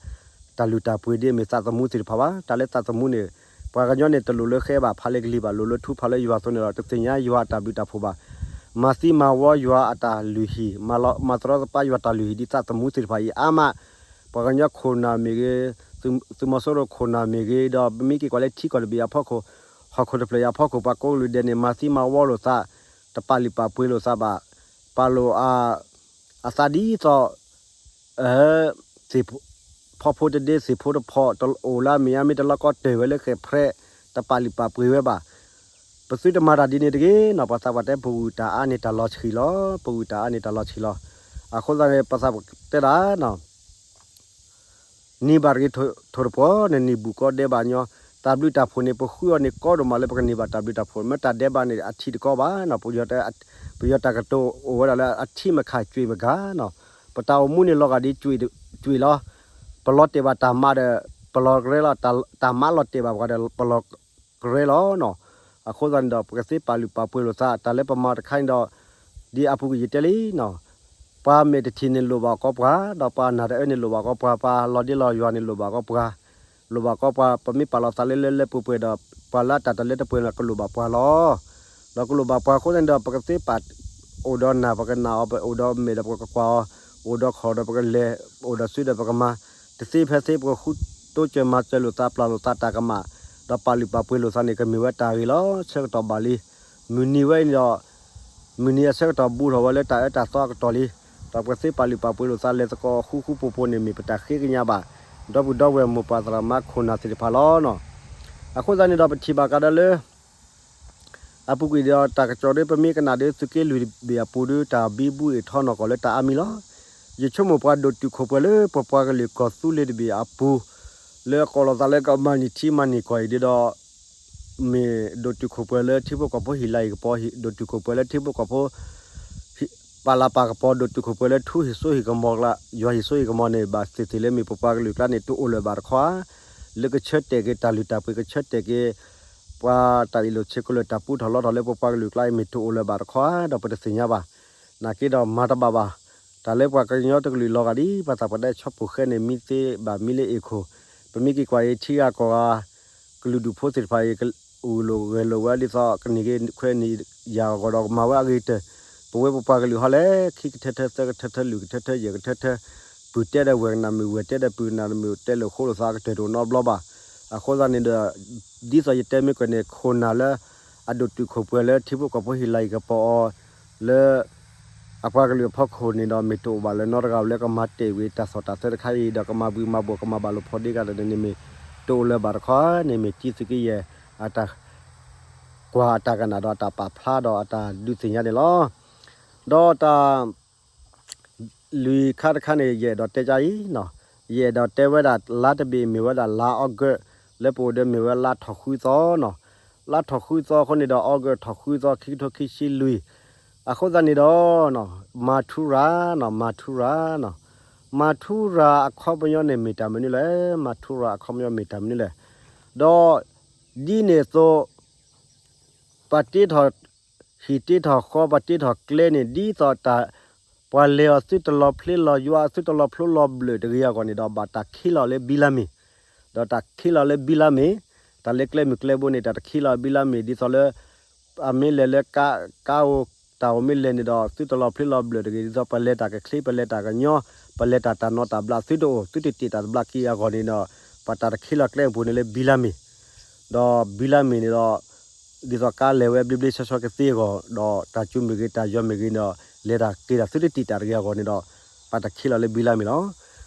တၢ်လုၢ်တၢ်ပှ့ၤဒ်အမ့ၢ်သးသမူသ့ၣ်တဖၣ်ဘၣ်. တၢ်လၢသးသမူန့ၣ် ပှၤကညီန့ၣ် တလိၣ်လၢဃဲဘၣ် ဖးလ့ကလံၤဘၣ် လိၣ်လၢထူဖးလၢယွၤအသိးန့ၣ်ဒီး တသ့ၣ်ညါယွၤအတၢ်ဘျုးတၢ်ဖှိၣ်ဘၣ်. မၤသံမၤဝီယွၤအတၢ်လုၢ်ဟံၣ် မၤသရီသပှၢ်ယွၤတၢ်လုၢ်ဟံၣ်ဒ်သးသမူသ့ၣ်တဖၣ်အံၤအါမး ပှၤကညီခိၣ်နၢ်မ့ၢ်ဂ့ၤ, သုးမီၤစိရိၤခိၣ်နၢ်မ့ၢ်ဂ့ၤ, ဒီးပမ့ၢ်က့ၤကွၢ်လၢထံကီၢ်တဘ့ၣ်အဖီခိၣ်, ဟီၣ်ခိၣ်တဖျၢၣ်အံၤအဖီခိၣ် ပှၤကိးကလုာ်ဒဲးန့ၣ် မၤသံမၤဝီလိာ်သး, တပာ်လုၢ်ပာ်ပှ့ၤလိာ်သးဘၣ်, ပာ်လိာ်အသးဒ်သိး သ့ၣ်ဖီဖိတဒ့ သ့ၣ်ဖိတဖီၣ် တအိၣ်လၢအမ့ၢ်အါမ့ၢ်တလီၢ်ကီတၢၢ်ဝဲလၢဃဲၣ်ဖြဲး, တပာ်လုၢ်ပာ်ပှ့ၤဝဲဘၣ်. ပသုတမၤတၢ်ဒ်န့ၣ်တဂ့ၤနီၤ, ပှၤသးပှၢ်တဲ ပဂုၢ်တၢ်အါန့ၣ်တၢ်လီၤဆှံလီၤ, ပဂုၢ်တၢ်အါန့ၣ်တၢ်လီၤဆှံလီၤ. အဃိသတးန့ၣ် ပှၤသးပှၢ်တဲဒၣ်နီၤ နံၤဘၣ်တဂ့ၤထိၣ်တပှီၤ နနံၤဘူးကီဒဲးဘၣ်ညီ, တၢ်ဘျုးတၢ်ဖှိၣ်န့ၣ် ပဃုအီၤန့ၣ်ကီဒိၣ်မးလၢပကန့ၢ်ဘၣ်တၢ်ဘျုးတၢ်ဖှိၣ် မ့ၢ်တၢ်ဒဲးဘးန့ၣ် အထံးတကီဘၣ်နီၤ, ပယီၤတၢ်ကတိၤအိၣ်ဝဲဒၣ်လၢအထံးမ့ၢ်ခးကွံာ်မ့ၢ်ကၤနီၤ, ပတၢ်အိၣ်မူန့ၣ်လီၤဂာ်ဒ်ကွံာ်လီၤ, ပလီၤတဲာ်ဘၣ်တၢ်မၤဒီး ပလီၤကရဲလီၤ, တၢ်မၤလီၤတဲာ်ဘၣ်ပှၤဒီး ပလီၤကရဲလီၤနီၤ, အဃိသတးန့ၣ်ဒီး ပကသ့ပာ်လုၢ်ပာ်ပှ့ၤလိာ်သး တၢ်လၢပမၤတခါန့ၣ်ဒီး ဒ်အပူၤကွံာ်ယတဲလံနီၤ ပှၤမဲာ်တထံၣ်န့ၣ်လိၣ်ဘၣ်ကီပှၤ, ဒီးပှၤနၢ်တအၢန့ၣ်လိၣ်ဘၣ်ကီပှၤ, ပှၤလီၤဒ့လီၤယွၤန့ၣ်လိၣ်ဘၣ်ကီပှၤ, လိၣ်ဘၣ်ကီပှၤ, ပမ့ၢ်ပာ်လီၤသးလၢလၢလၢပှဲၤပှဲၤဒီး ပှၤလၢအတၢ်တလၢတပှဲၤန့ၣ်ကလိၣ်ဘၣ်ပှၤလီၤ. ဒီးကလိၣ်ဘၣ်ပှၤအဃိသတးန့ၣ်ဒီး ပကသ့ပာ် အိၣ်ဒီးနၢ်ပကနာ်အီၤ, ပအိၣ်ဒီးမဲာ်ဒီးပကကွၢ်အီၤ, အိၣ်ဒီးခီၣ်ဒီးပကလဲၤ, အိၣ်ဒီးစုဒီးပကမၤ, တသ့ဖဲသ့ပကဃုတိစၢၤမၤစၢၤလိာ်သး ပျၢ်လိာ်သးတၢ်ကမၣ်, ဒီးပာ်လုၢ်ပာ်ပှ့ၤလိာ်သးန့ၣ် ကမ့ၢ်ဝဲတၢ်ဂ့ၤလီၤ. ဆၢကတီၢ်ဘၣ်လံ, မုၢ်နံၤဝဲအံၤန့ၣ်ဒီး မုၢ်နံၤအဆၢကတီၢ်ဘူးထီၣ်ဝဲလၢတၢ်အၢတၢ်သီအကတီၢ်လံ. ဒီးပကသ့ပာ်လုၢ်ပာ်ပှ့ၤလိာ်သး လဲၤသကိးဃူဃူဖိးဖိးန့ၣ် မ့ၢ်ပတၢ်ဃ့ကညးဘၣ် ဒီပုၢ်ဒီဝဲၢ်မိၢ်ပၢ်သရၣ်သမါခိၣ်နၢ်သ့ၣ်တဖၣ်လီၤနီၤ. အဃိသတးန့ၣ်ဒီး ပထံၣ်ဘၣ်ကဒီးလၢ အပူၤကွံာ်ဒီးတၢ်ကစီၣ်ဒီး ပမ့ၢ်ကနၣ်ဒီးသုးက့လွံၢ်တဘ့ၣ်အပူၤဒီး တၢ်ဘံဘူအ့ၣ်ထီနီၢ်ကီၢ်လၢတၢ်အါမံၤလီၤ. ယဆိကမိၣ်ပှၤဒိၣ်တုာ်ခိၣ်ပှဲၤလၢပပှၤကလုာ်ကီၢ်သူလ့ၤတဘ့ၣ်အပူၤ လၢအကိးလီၤသးလၢကမၤန့ၢ်ထံမၤန့ၢ်ကီၢ်အံၤဒီး မ့ၢ်ဒိၣ်တုာ်ခိၣ်ပှဲၤလၢထံဖိကီၢ်ဖိဟ့ၣ်လၤဟ့ၣ်ကပီၤ, ဒိၣ်တုာ်ခိၣ်ပှဲၤလၢထံဖိကီၢ်ဖိ ပာ်လၤပာ်ကပီၤ, ဒိၣ်တုာ်ခိၣ်ပှဲၤလၢထူဟ့ၣ်စိဟ့ၣ်ကမီၤကျါ, ယွၤဟ့ၣ်စိဟ့ၣ်ကမီၤန့ၣ် ဘၣ်သ့ၣ်သ့ၣ်လၢမ့ၢ်ပပှၤကလုာ်ကျါန့ၣ် တအိၣ်လၢၤဘၣ်တခီဧါ. လၢကဆၢတဲာ်က့ၤတၢ်လုၢ်တၢ်ပှ့ၤ, ကဆၢတဲာ်က့ၤ ပှၤတၢ်အ့ၣ်လိာ်ဆ့ကလိာ် တၢ်ပူထီၣ်လီထီၣ်လၢပပှၤကလုာ်ကျါအံၤ မ့ၢ်တအိၣ်လၢၤဘၣ်တခီဧါ, ဒီးပတသ့ၣ်ညါဘၣ်. နာ်က့ဒီးမၤတဘၣ်ဘၣ်. တၢ်လၢပှၤကညီတကလုာ်လီၤဂာ်ဒ် ပှၤသးပှၢ်ဒဲးဆီဖိဃဲန့ၣ် မံသ့ဘၣ်မံလၢအ့ၣ်ခိၣ်, ပမ့ၢ်က့ၤကွၢ်အံၤ ထံဂၤကီၢ်ဂၤ ကလုာ်ဒူၣ်ဖိသ့ၣ်တဖၣ်အံၤ အုၣ်လိာ်ဂဲၤလိာ်ဝဲဒ်သိး ကန့ၢ်က့ၤခွဲးန့ၢ်ယာ်အဂီၢ်ဒီး ကမၤဝဲအဂ့ၤကတၢၢ်, ပဝဲပပှၤကလုာ်ဟီလဲၣ် ခံကထၢထၢ သၢကထၢထၢ လွံၢ်ကထၢထၢ ယဲၢ်ကထၢထၢ, ပုၢ်တဲဒီးဝဲၢ်ကနၣ်မုာ်, ဝဲၢ်တဲဒီးပုၢ်ကနၣ်မုာ်, တဲလိာ်ဃိလိာ်သးကတၢၢ်တအိၣ်နီတဘျီဘၣ်. အဃိသတးန့ၣ်ဒီး ဒ်သိးယတဲမ့ၢ်ကွၢ်န့ၣ် ခိၣ်နၢ်လၢ အဒိၣ်တုာ်ခိၣ်ပှဲၤလၢထံဖိကီၢ်ဖိဟ့ၣ်လၤဟ့ၣ်ကပီၤအီၤ လၢ အပှၤကလုာ်အဖီခိၣ်န့ၣ်ဒီး မ့ၢ်တအိၣ်ဘၣ်လၢၤနီတဂၤလၢကမၤတဲာ်ဝံၤတၢ်သီၣ်တၢ်သဲတခါအံၤဒီး ကမၤဘှံးမၤဘှီၣ် ကမၤဘၣ်လိာ်ဖိးဒ့ဂၤဒီးန့ၣ် မ့ၢ်တအိၣ်လၢၤဘၣ်တခီဧါန့ၣ် မ့ၢ်တံသုးက့ယဲၢ် အတၢ်ကွၢ်အတၢ်ကနၣ်ဒီးအတၢ်ပာ်ဖျါဒီးအတၢ်ဒုးသ့ၣ်ညါန့ၣ်လီၤ. ဒီးတၢ် လွံၢ်ခါတခါန့ၣ် ယအဲၣ်ဒိးတဲကအံၤနီၤ, ယအဲၣ်ဒိးတဲဝဲဒၣ်လါတဘ့ၣ်မ့ၢ်ဝဲဒၣ်လါအီကူး, လၢပအိၣ်ဒီးမ့ၢ်ဝဲလါထီၣ်ဃုသီနီၤ, လါထီၣ်ဃုသီအဃိန့ၣ်ဒီး အီကူးထီၣ်ဃုသီ ခံကထိခံဆံလွံၢ်, အဃိသတးန့ၣ်ဒီး မၤထူရၤနီၤ, မၤထူရၤနီၤ, မၤထူရၤအခီပညီန့ၣ်မ့ၢ်တၢ်မနုၤလဲၣ်, မၤထူရၤအခီပညီမ့ၢ်တၢ်မနုၤလဲၣ်, ဒီး ဒ်န့ၣ်အသိး ပှၤတ့ထီၣ်ဟံၣ်တ့ထီၣ်ဃီ ပှၤတ့ထီၣ်ကျဲန့ၣ် ဒ်သိးတၢ် ပှၤလဲၤအီၤသုတလီၤဖျ့လီၤယွၤ သုတလီၤဖျ့လီၤဘျၢၣ်တဂ့ၤအဂီၢ်န့ၣ်ဒီး ဘၣ်တၢ်ခ့လီၤလၢဘံလါမ့ၤ, ဒီးတၢ်ခ့လီၤလၢဘံလါမ့ၤ, တၢ်လၢကျဲမုၢ်ကျဲဘိန့ၣ် တၢ်တခ့လီၤဘံလါမ့ၤ ဒ်သိးလၢ အမ့ၢ်လဲၤလၢ ကါအိၣ်တၢ်အိၣ်မ့ၢ်လဲၤန့ၣ်ဒီး သုတလီၤဖျ့လီၤဘျၢၣ်တဂ့ၤ ဒ်သိးပလဲၤတၢ်ကချ့ ပလဲၤတၢ်ကညီ ပလဲၤတၢ်တၢ်နီၢ်တၢ်ဘျး သုတအိၣ် သုတတ့ၢ်တၢ်တဘျးက့ၤအဂီၢ်န့ၣ်ဒီး ပှၤတၢ်တခ့လီၤကျဲအပူၤန့ၣ်လၢဘံလါမ့ၤ ဒီးဘံလါမ့ၤန့ၣ်ဒီး ဒ်သိးကါလဲၤဝဲဘျ့ဘျ့ဆှီဆှီကသ့အဂီၢ် ဒီးတၢ်ကူမ့ၢ်ဂ့ၤ တၢ်ယီၤမ့ၢ်ဂ့ၤန့ၣ်ဒီး လဲၤတၢ်က့ၤတၢ်သုတတ့ၢ်တၢ်တဂ့ၤအဂီၢ်န့ၣ်ဒီး ပှၤတၢ်ခ့လီၤလၢဘံလါမ့ၤလီ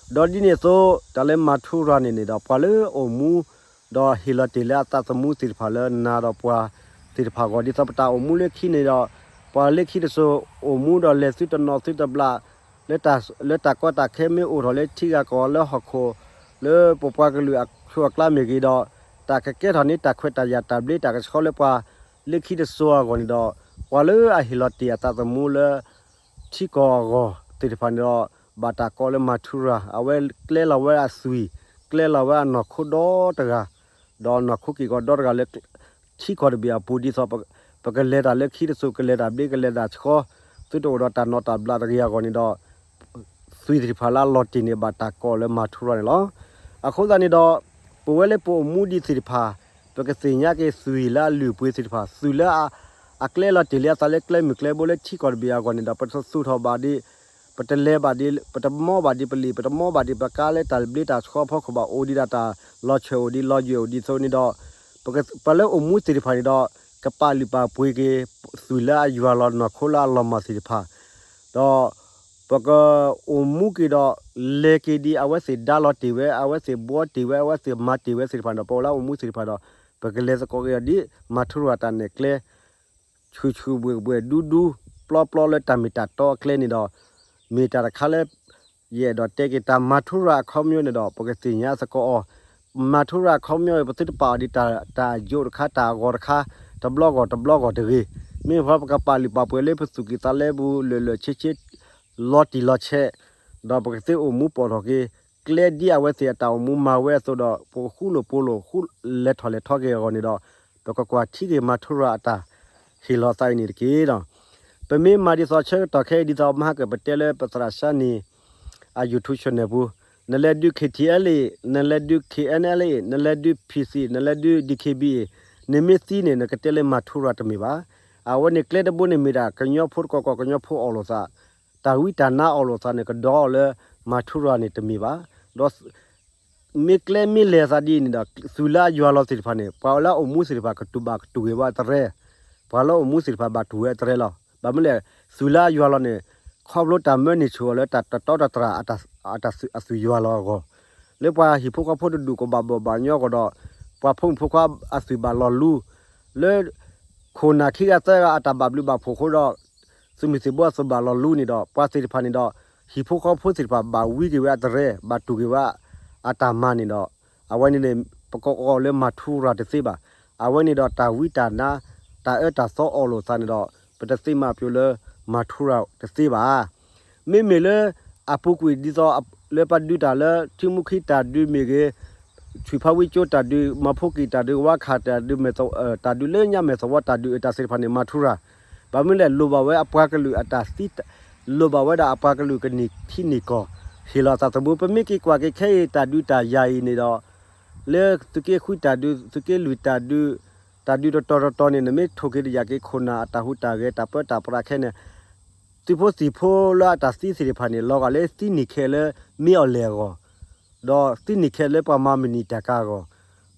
ၤ. ဒီးဒ်န့ၣ်အသိး တၢ်လၢမၤထူရၤန့ၣ်န့ၣ်ဒီး ပှၤလၢအိၣ်မူ ဒီးဟ့ၣ်လီၤတ့ၢ်လၢအသးသမူသ့ၣ်တဖၣ်လၢနၤဒီးပှၤသ့ၣ်တဖၣ်အဂီၢ် ဒ်သိးပတၢ်အိၣ်မူလၢခံန့ၣ်ဒီး ပှၤလၢခံတစိၤ အိၣ်မူဒီးလဲၤသုတနီၤသုတဘျး လၢတၢ် လၢတၢ်ကီတၢ်ခဲမ့ၢ်အိၣ်ထီၣ်လၢထံဂၤကီၢ်ဂၤလၢဟီၣ်ခိၣ် လၢပပှၤကလုာ်အဆိအကျါမ့ၢ်ဂ့ၤဒီး တၢ်ကကဲထီၣ်န့ၢ်တၢ်ခွဲးတၢ်ယာ်တၢ်ဘျ့တၢ်ကဆှီလၢပှၤလၢခံတစိၤအဂီၢ်န့ၣ်ဒီး ပှၤလၢအဟ့ၣ်လီၤတ့ၢ်အသးသမူလၢ ထံကီၢ်အဂီၢ်သ့ၣ်တဖၣ်န့ၣ်ဒီး ဘၣ်တၢ်ကိးလၢမၤထူရၤ အဝဲကျဲလီၤဝဲအသွံၣ် ကျဲလီၤဝဲအနီၢ်ခိဒီတဂၤ ဒီးနီၢ်ခိက့ၢ်ဂီၤဒီတဂၤလၢ ထံကီၢ်တဘ့ၣ်အပူၤ ဒ်သိးပ ပကလဲၤတၢ်လၢခံတစိၤ ကလဲၤတၢ်ဘျ့ ကလဲၤတၢ်ဆှီ သုတအိၣ်ဒီးတၢ်နီၢ်တၢ်ဘျးတဂ့ၤအဂီၢ်န့ၣ်ဒီး သွံၣ်သ့ၣ်တဖၣ်လၢအလီၤတ့ၢ်န့ၣ် ဘၣ်တၢ်ကိးလၢမၤထူရၤန့ၣ်လီၤ. အဃိသတးန့ၣ်ဒီး ပဝဲလၢပအိၣ်မူဒံးသ့ၣ်တဖၣ် ပကသ့ၣ်ညါက့ၤသွံၣ်လၢအလုၢ်အပှ့ၤသ့ၣ်တဖၣ် သွံၣ်လၢအ အကျဲလီၤတ့ၢ်လံအသးလၢကျဲမုၢ်ကျဲဘိလၢထံကီၢ်တဘ့ၣ်အဂီၢ်န့ၣ်ဒီး ပတသူၣ်ထီၣ်ဘၣ်ဒံး ပတလဲၤဘၣ်ဒံး ပတမီဘၣ်ဒံးပလံာ် ပတမီဘၣ်ဒံးပကါလၢတၢ်ဘျ့တၢ်ဆှီအဖီခိၣ်ဘၣ် အိၣ်ဒံးဒၣ်တၢ်လီၤဆဲးအိၣ်ဒံးလီၤယွဲၢ်အိၣ်ဒံးအသိးန့ၣ်ဒီး ပက ပှၤလၢအိၣ်မူသ့ၣ်တဖၣ်န့ၣ်ဒီး ကပာ်လုၢ်ပာ်ပှ့ၤက့ၤ သွံၣ်လၢအယွၤလီၤနီၢ်ခိလၢအလီၤမၢ်သ့ၣ်တဖၣ် ဒီး ပကအိၣ်မူက့ၤဒီး လဲၤက့ၤဒံးအဝဲသ့ၣ်ဒါလီၤတ့ၢ်ဝဲ အဝဲသ့ၣ်ဘှီတ့ၢ်ဝဲ အဝဲသ့ၣ်မၤတ့ၢ်ဝဲသ့ၣ်တဖၣ်န့ၣ်ဒီး ပဝဲလၢအိၣ်မူသ့ၣ်တဖၣ်ဒီး ပကလဲၤသကိးက့ၤဒီးဒ် မၤထူရၤတၢ်နဲၣ်ကျဲ ဆူၣ်ဆူၣ်ဘှဲၣ်ဘှဲၣ်ဒူဒူ ပျီပျီလၢတၢ်မ့ၢ်တၢ်တီအကျဲန့ၣ်ဒီး မ့ၢ်တၢ်တခါလၢ ယအဲၣ်ဒိးတဲက့ၤတၢ်မၤထူရၤအခီပညီန့ၣ်ဒီး ပကသ့ၣ်ညါသကိးအီၤ, မၤထူရၤအခီပညီအံၤ ပသုတပာ်အီၤဒ်တၢ်အယိာ်တခါ တၢ်အဂီၤတခါ, တဘျီဂီၤတဘျီဂီၤတဂ့ၤ, မ့ၢ်ဖဲပကပာ်လုၢ်ပာ်ပှ့ၤလၢပသူၣ်ကံၢ်သးလဲပူၤ လၢာ်လၢာ်ဆ့ဆ့ လီၤတံၢ်လီၤဆဲး, ဒီးပကသ့အိၣ်မူပိာ်ထီၣ်က့ၤ ကျဲဒ်အဝဲသ့ၣ်အတၢ်အိၣ်မူမၤဝဲအသိးဒီး ပကဃူလိာ်ဖိးလိာ် ဃူလဲၤထီၣ်လဲၤထီက့ၤအဂီၢ်န့ၣ်ဒီး ပကကွၢ်ထံက့ၤမၤထူရၤအတၢ်ဟ့ၣ်လီၤသးအံၤန့ၣ်တက့ၢ်ဒီး ပမ့ၢ်မၤဒ်သိးဆၢကတီၢ်ခဲအံၤ ဒ်သိးမဟါကပတဲလၢပသရၣ်စၢ်န့ၣ် အ YouTube channel ပူၤ, နလဲၤဒုး K T L A, နလဲၤဒုး K N L A, နလဲၤဒုး P C, နလဲၤဒုး D K B A, နမ့ၢ်သံန့ၣ် နကတဲလၢမၤထူရၤတမ့ၢ်ဘၣ်. အဝဲန့ၣ်ကျဲတဘိန့ၣ်မ့ၢ်ဒၣ် ကညီဖိတကီၢ်ကီၢ် ကညီဖိအီၣ်လိာ်သး, တၢ်ဝံတၢ်နါအီၣ်လိာ်သးန့ၣ် ကဒီးအီၤလၢမၤထူရၤန့ၣ်တမ့ၢ်ဘၣ်. ဒီး မ့ၢ်ကျဲမ့ၢ်လဲၤသးဒ်အံၤန့ၣ်ဒီး သုးလၢအယွၤလီၤသ့ၣ်တဖၣ်န့ၣ် ပှၤလၢအအိၣ်မူသ့ၣ်တဖၣ်ကတူၢ်ဘၣ်ကတူၢ်ဂ့ၤဝဲအတရဲ, ပှၤလၢအအိၣ်မူသ့ၣ်တဖၣ်ဘၣ်တူၢ်ဝဲအတရဲလီၤ. ဘၣ်မနုၤလဲၣ်, သုးလၢအယွၤလီၤန့ၣ် ခီဖျိတၢ်မၢန့ၢ်ဆူၣ်အီၤလၢတၢ်တတီတတြၢ် အသုးယွၤလီၤအဂီၢ်, လၢပှၤဟံၣ်ဖိဃီဖိတဒူၣ်ကဘၣ်ဘီၣ်ဘၣ်ညီအဂီၢ်ဒီး ပှၤဖိမုၣ်ဖိခွါအသုးဘၣ်လီၤလူ, လၢ ခိၣ်နၢ်ခံဂၤသၢဂၤအတၢ်ဘၣ်ဘျုးဘၣ်ဖှိၣ်အဃိဒီး သုးမုၢ်သံၣ်ဘိအသုးဘၣ်လီၤလူန့ၣ်ဒီး ပှၤသ့ၣ်တဖၣ်န့ၣ်ဒီး ဟံၣ်ဖိဃီဖိသ့ၣ်တဖၣ်ဘၣ်ဝံက့ၤဝဲအတရဲ, ဘၣ်တူၢ်က့ၤဝဲအတၢ်မၤန့ၣ်ဒီး အဝဲန့ၣ်န့ၣ် ပကအီၣ်လၢမၤထူရၤတသ့ဘၣ်. အဝဲန့ၣ်ဒီးတၢ်ဝံတၢ်နါ တၢ်အၢတၢ်သီအီၣ်လိာ်သးန့ၣ်ဒီး ပတသ့မၤပျိလၢမၤထူရၤတသ့ဘၣ်. မ့မ့ၢ်လၢ အပူၤကွံာ်ဒ်သိးလၢပဒုးတၢ်လၢထံမူခံတၢ်ဒုးမ့ၢ်ဂ့ၤ, ဆွံၣ်ဖးဝံကၠိတၢ်ဒုး, မၤဖိကံၣ်တၢ်ဒုး, ဝါခၣ်တၢ်ဒုး, မဲၣ်သ, တၢ်ဒုးလၢညါမဲၣ်သဝီတၢ်ဒုးအတၢ်သ့ၣ်တဖၣ်န့ၣ် မၤထူရၤ. ဘၣ်မနုၤလဲၣ် လိၣ်ဘၣ်ဝဲအပှၤကလုာ်အတၢ်သံ, လိၣ်ဘၣ်ဝဲဒၣ်အပှၤကလုာ်ကန့ၢ်ထံန့ၢ်ကီၢ် ဟ့ၣ်လီၤသးသမူ. ပမ့ၢ်က့ၤကွၢ်က့ၤခဲအံၤတၢ်ဒုးတၢ်ယၤအံၤန့ၣ်ဒီး လၢသုးက့ဃုတၢ်ဒုး, သုးက့လွံၢ်တၢ်ဒုး, တၢ်ဒုးတတီၤတတီၤန့ၣ် နမ့ၢ်ထိၣ်က့ၤတယာ်က့ၤခိၣ်နၢ်အတၢ်ဟူးတၢ်ဂဲၤ တၢ်ပၢတၢ်ပြးခဲန့ၣ် သုးဖိသံၣ်ဖိလၢအတၢ်သံသ့ၣ်တဖၣ်န့ၣ် လီၤဂာ်လၢသံန့ၢ်ခဲလၢမ့ၢ်အီၤလဲၣ်အဂီၢ်, ဒီးသံန့ၢ်ခဲလၢပှၤမၤမုၢ်နံၤတၢ်ကၤအဂီၢ်,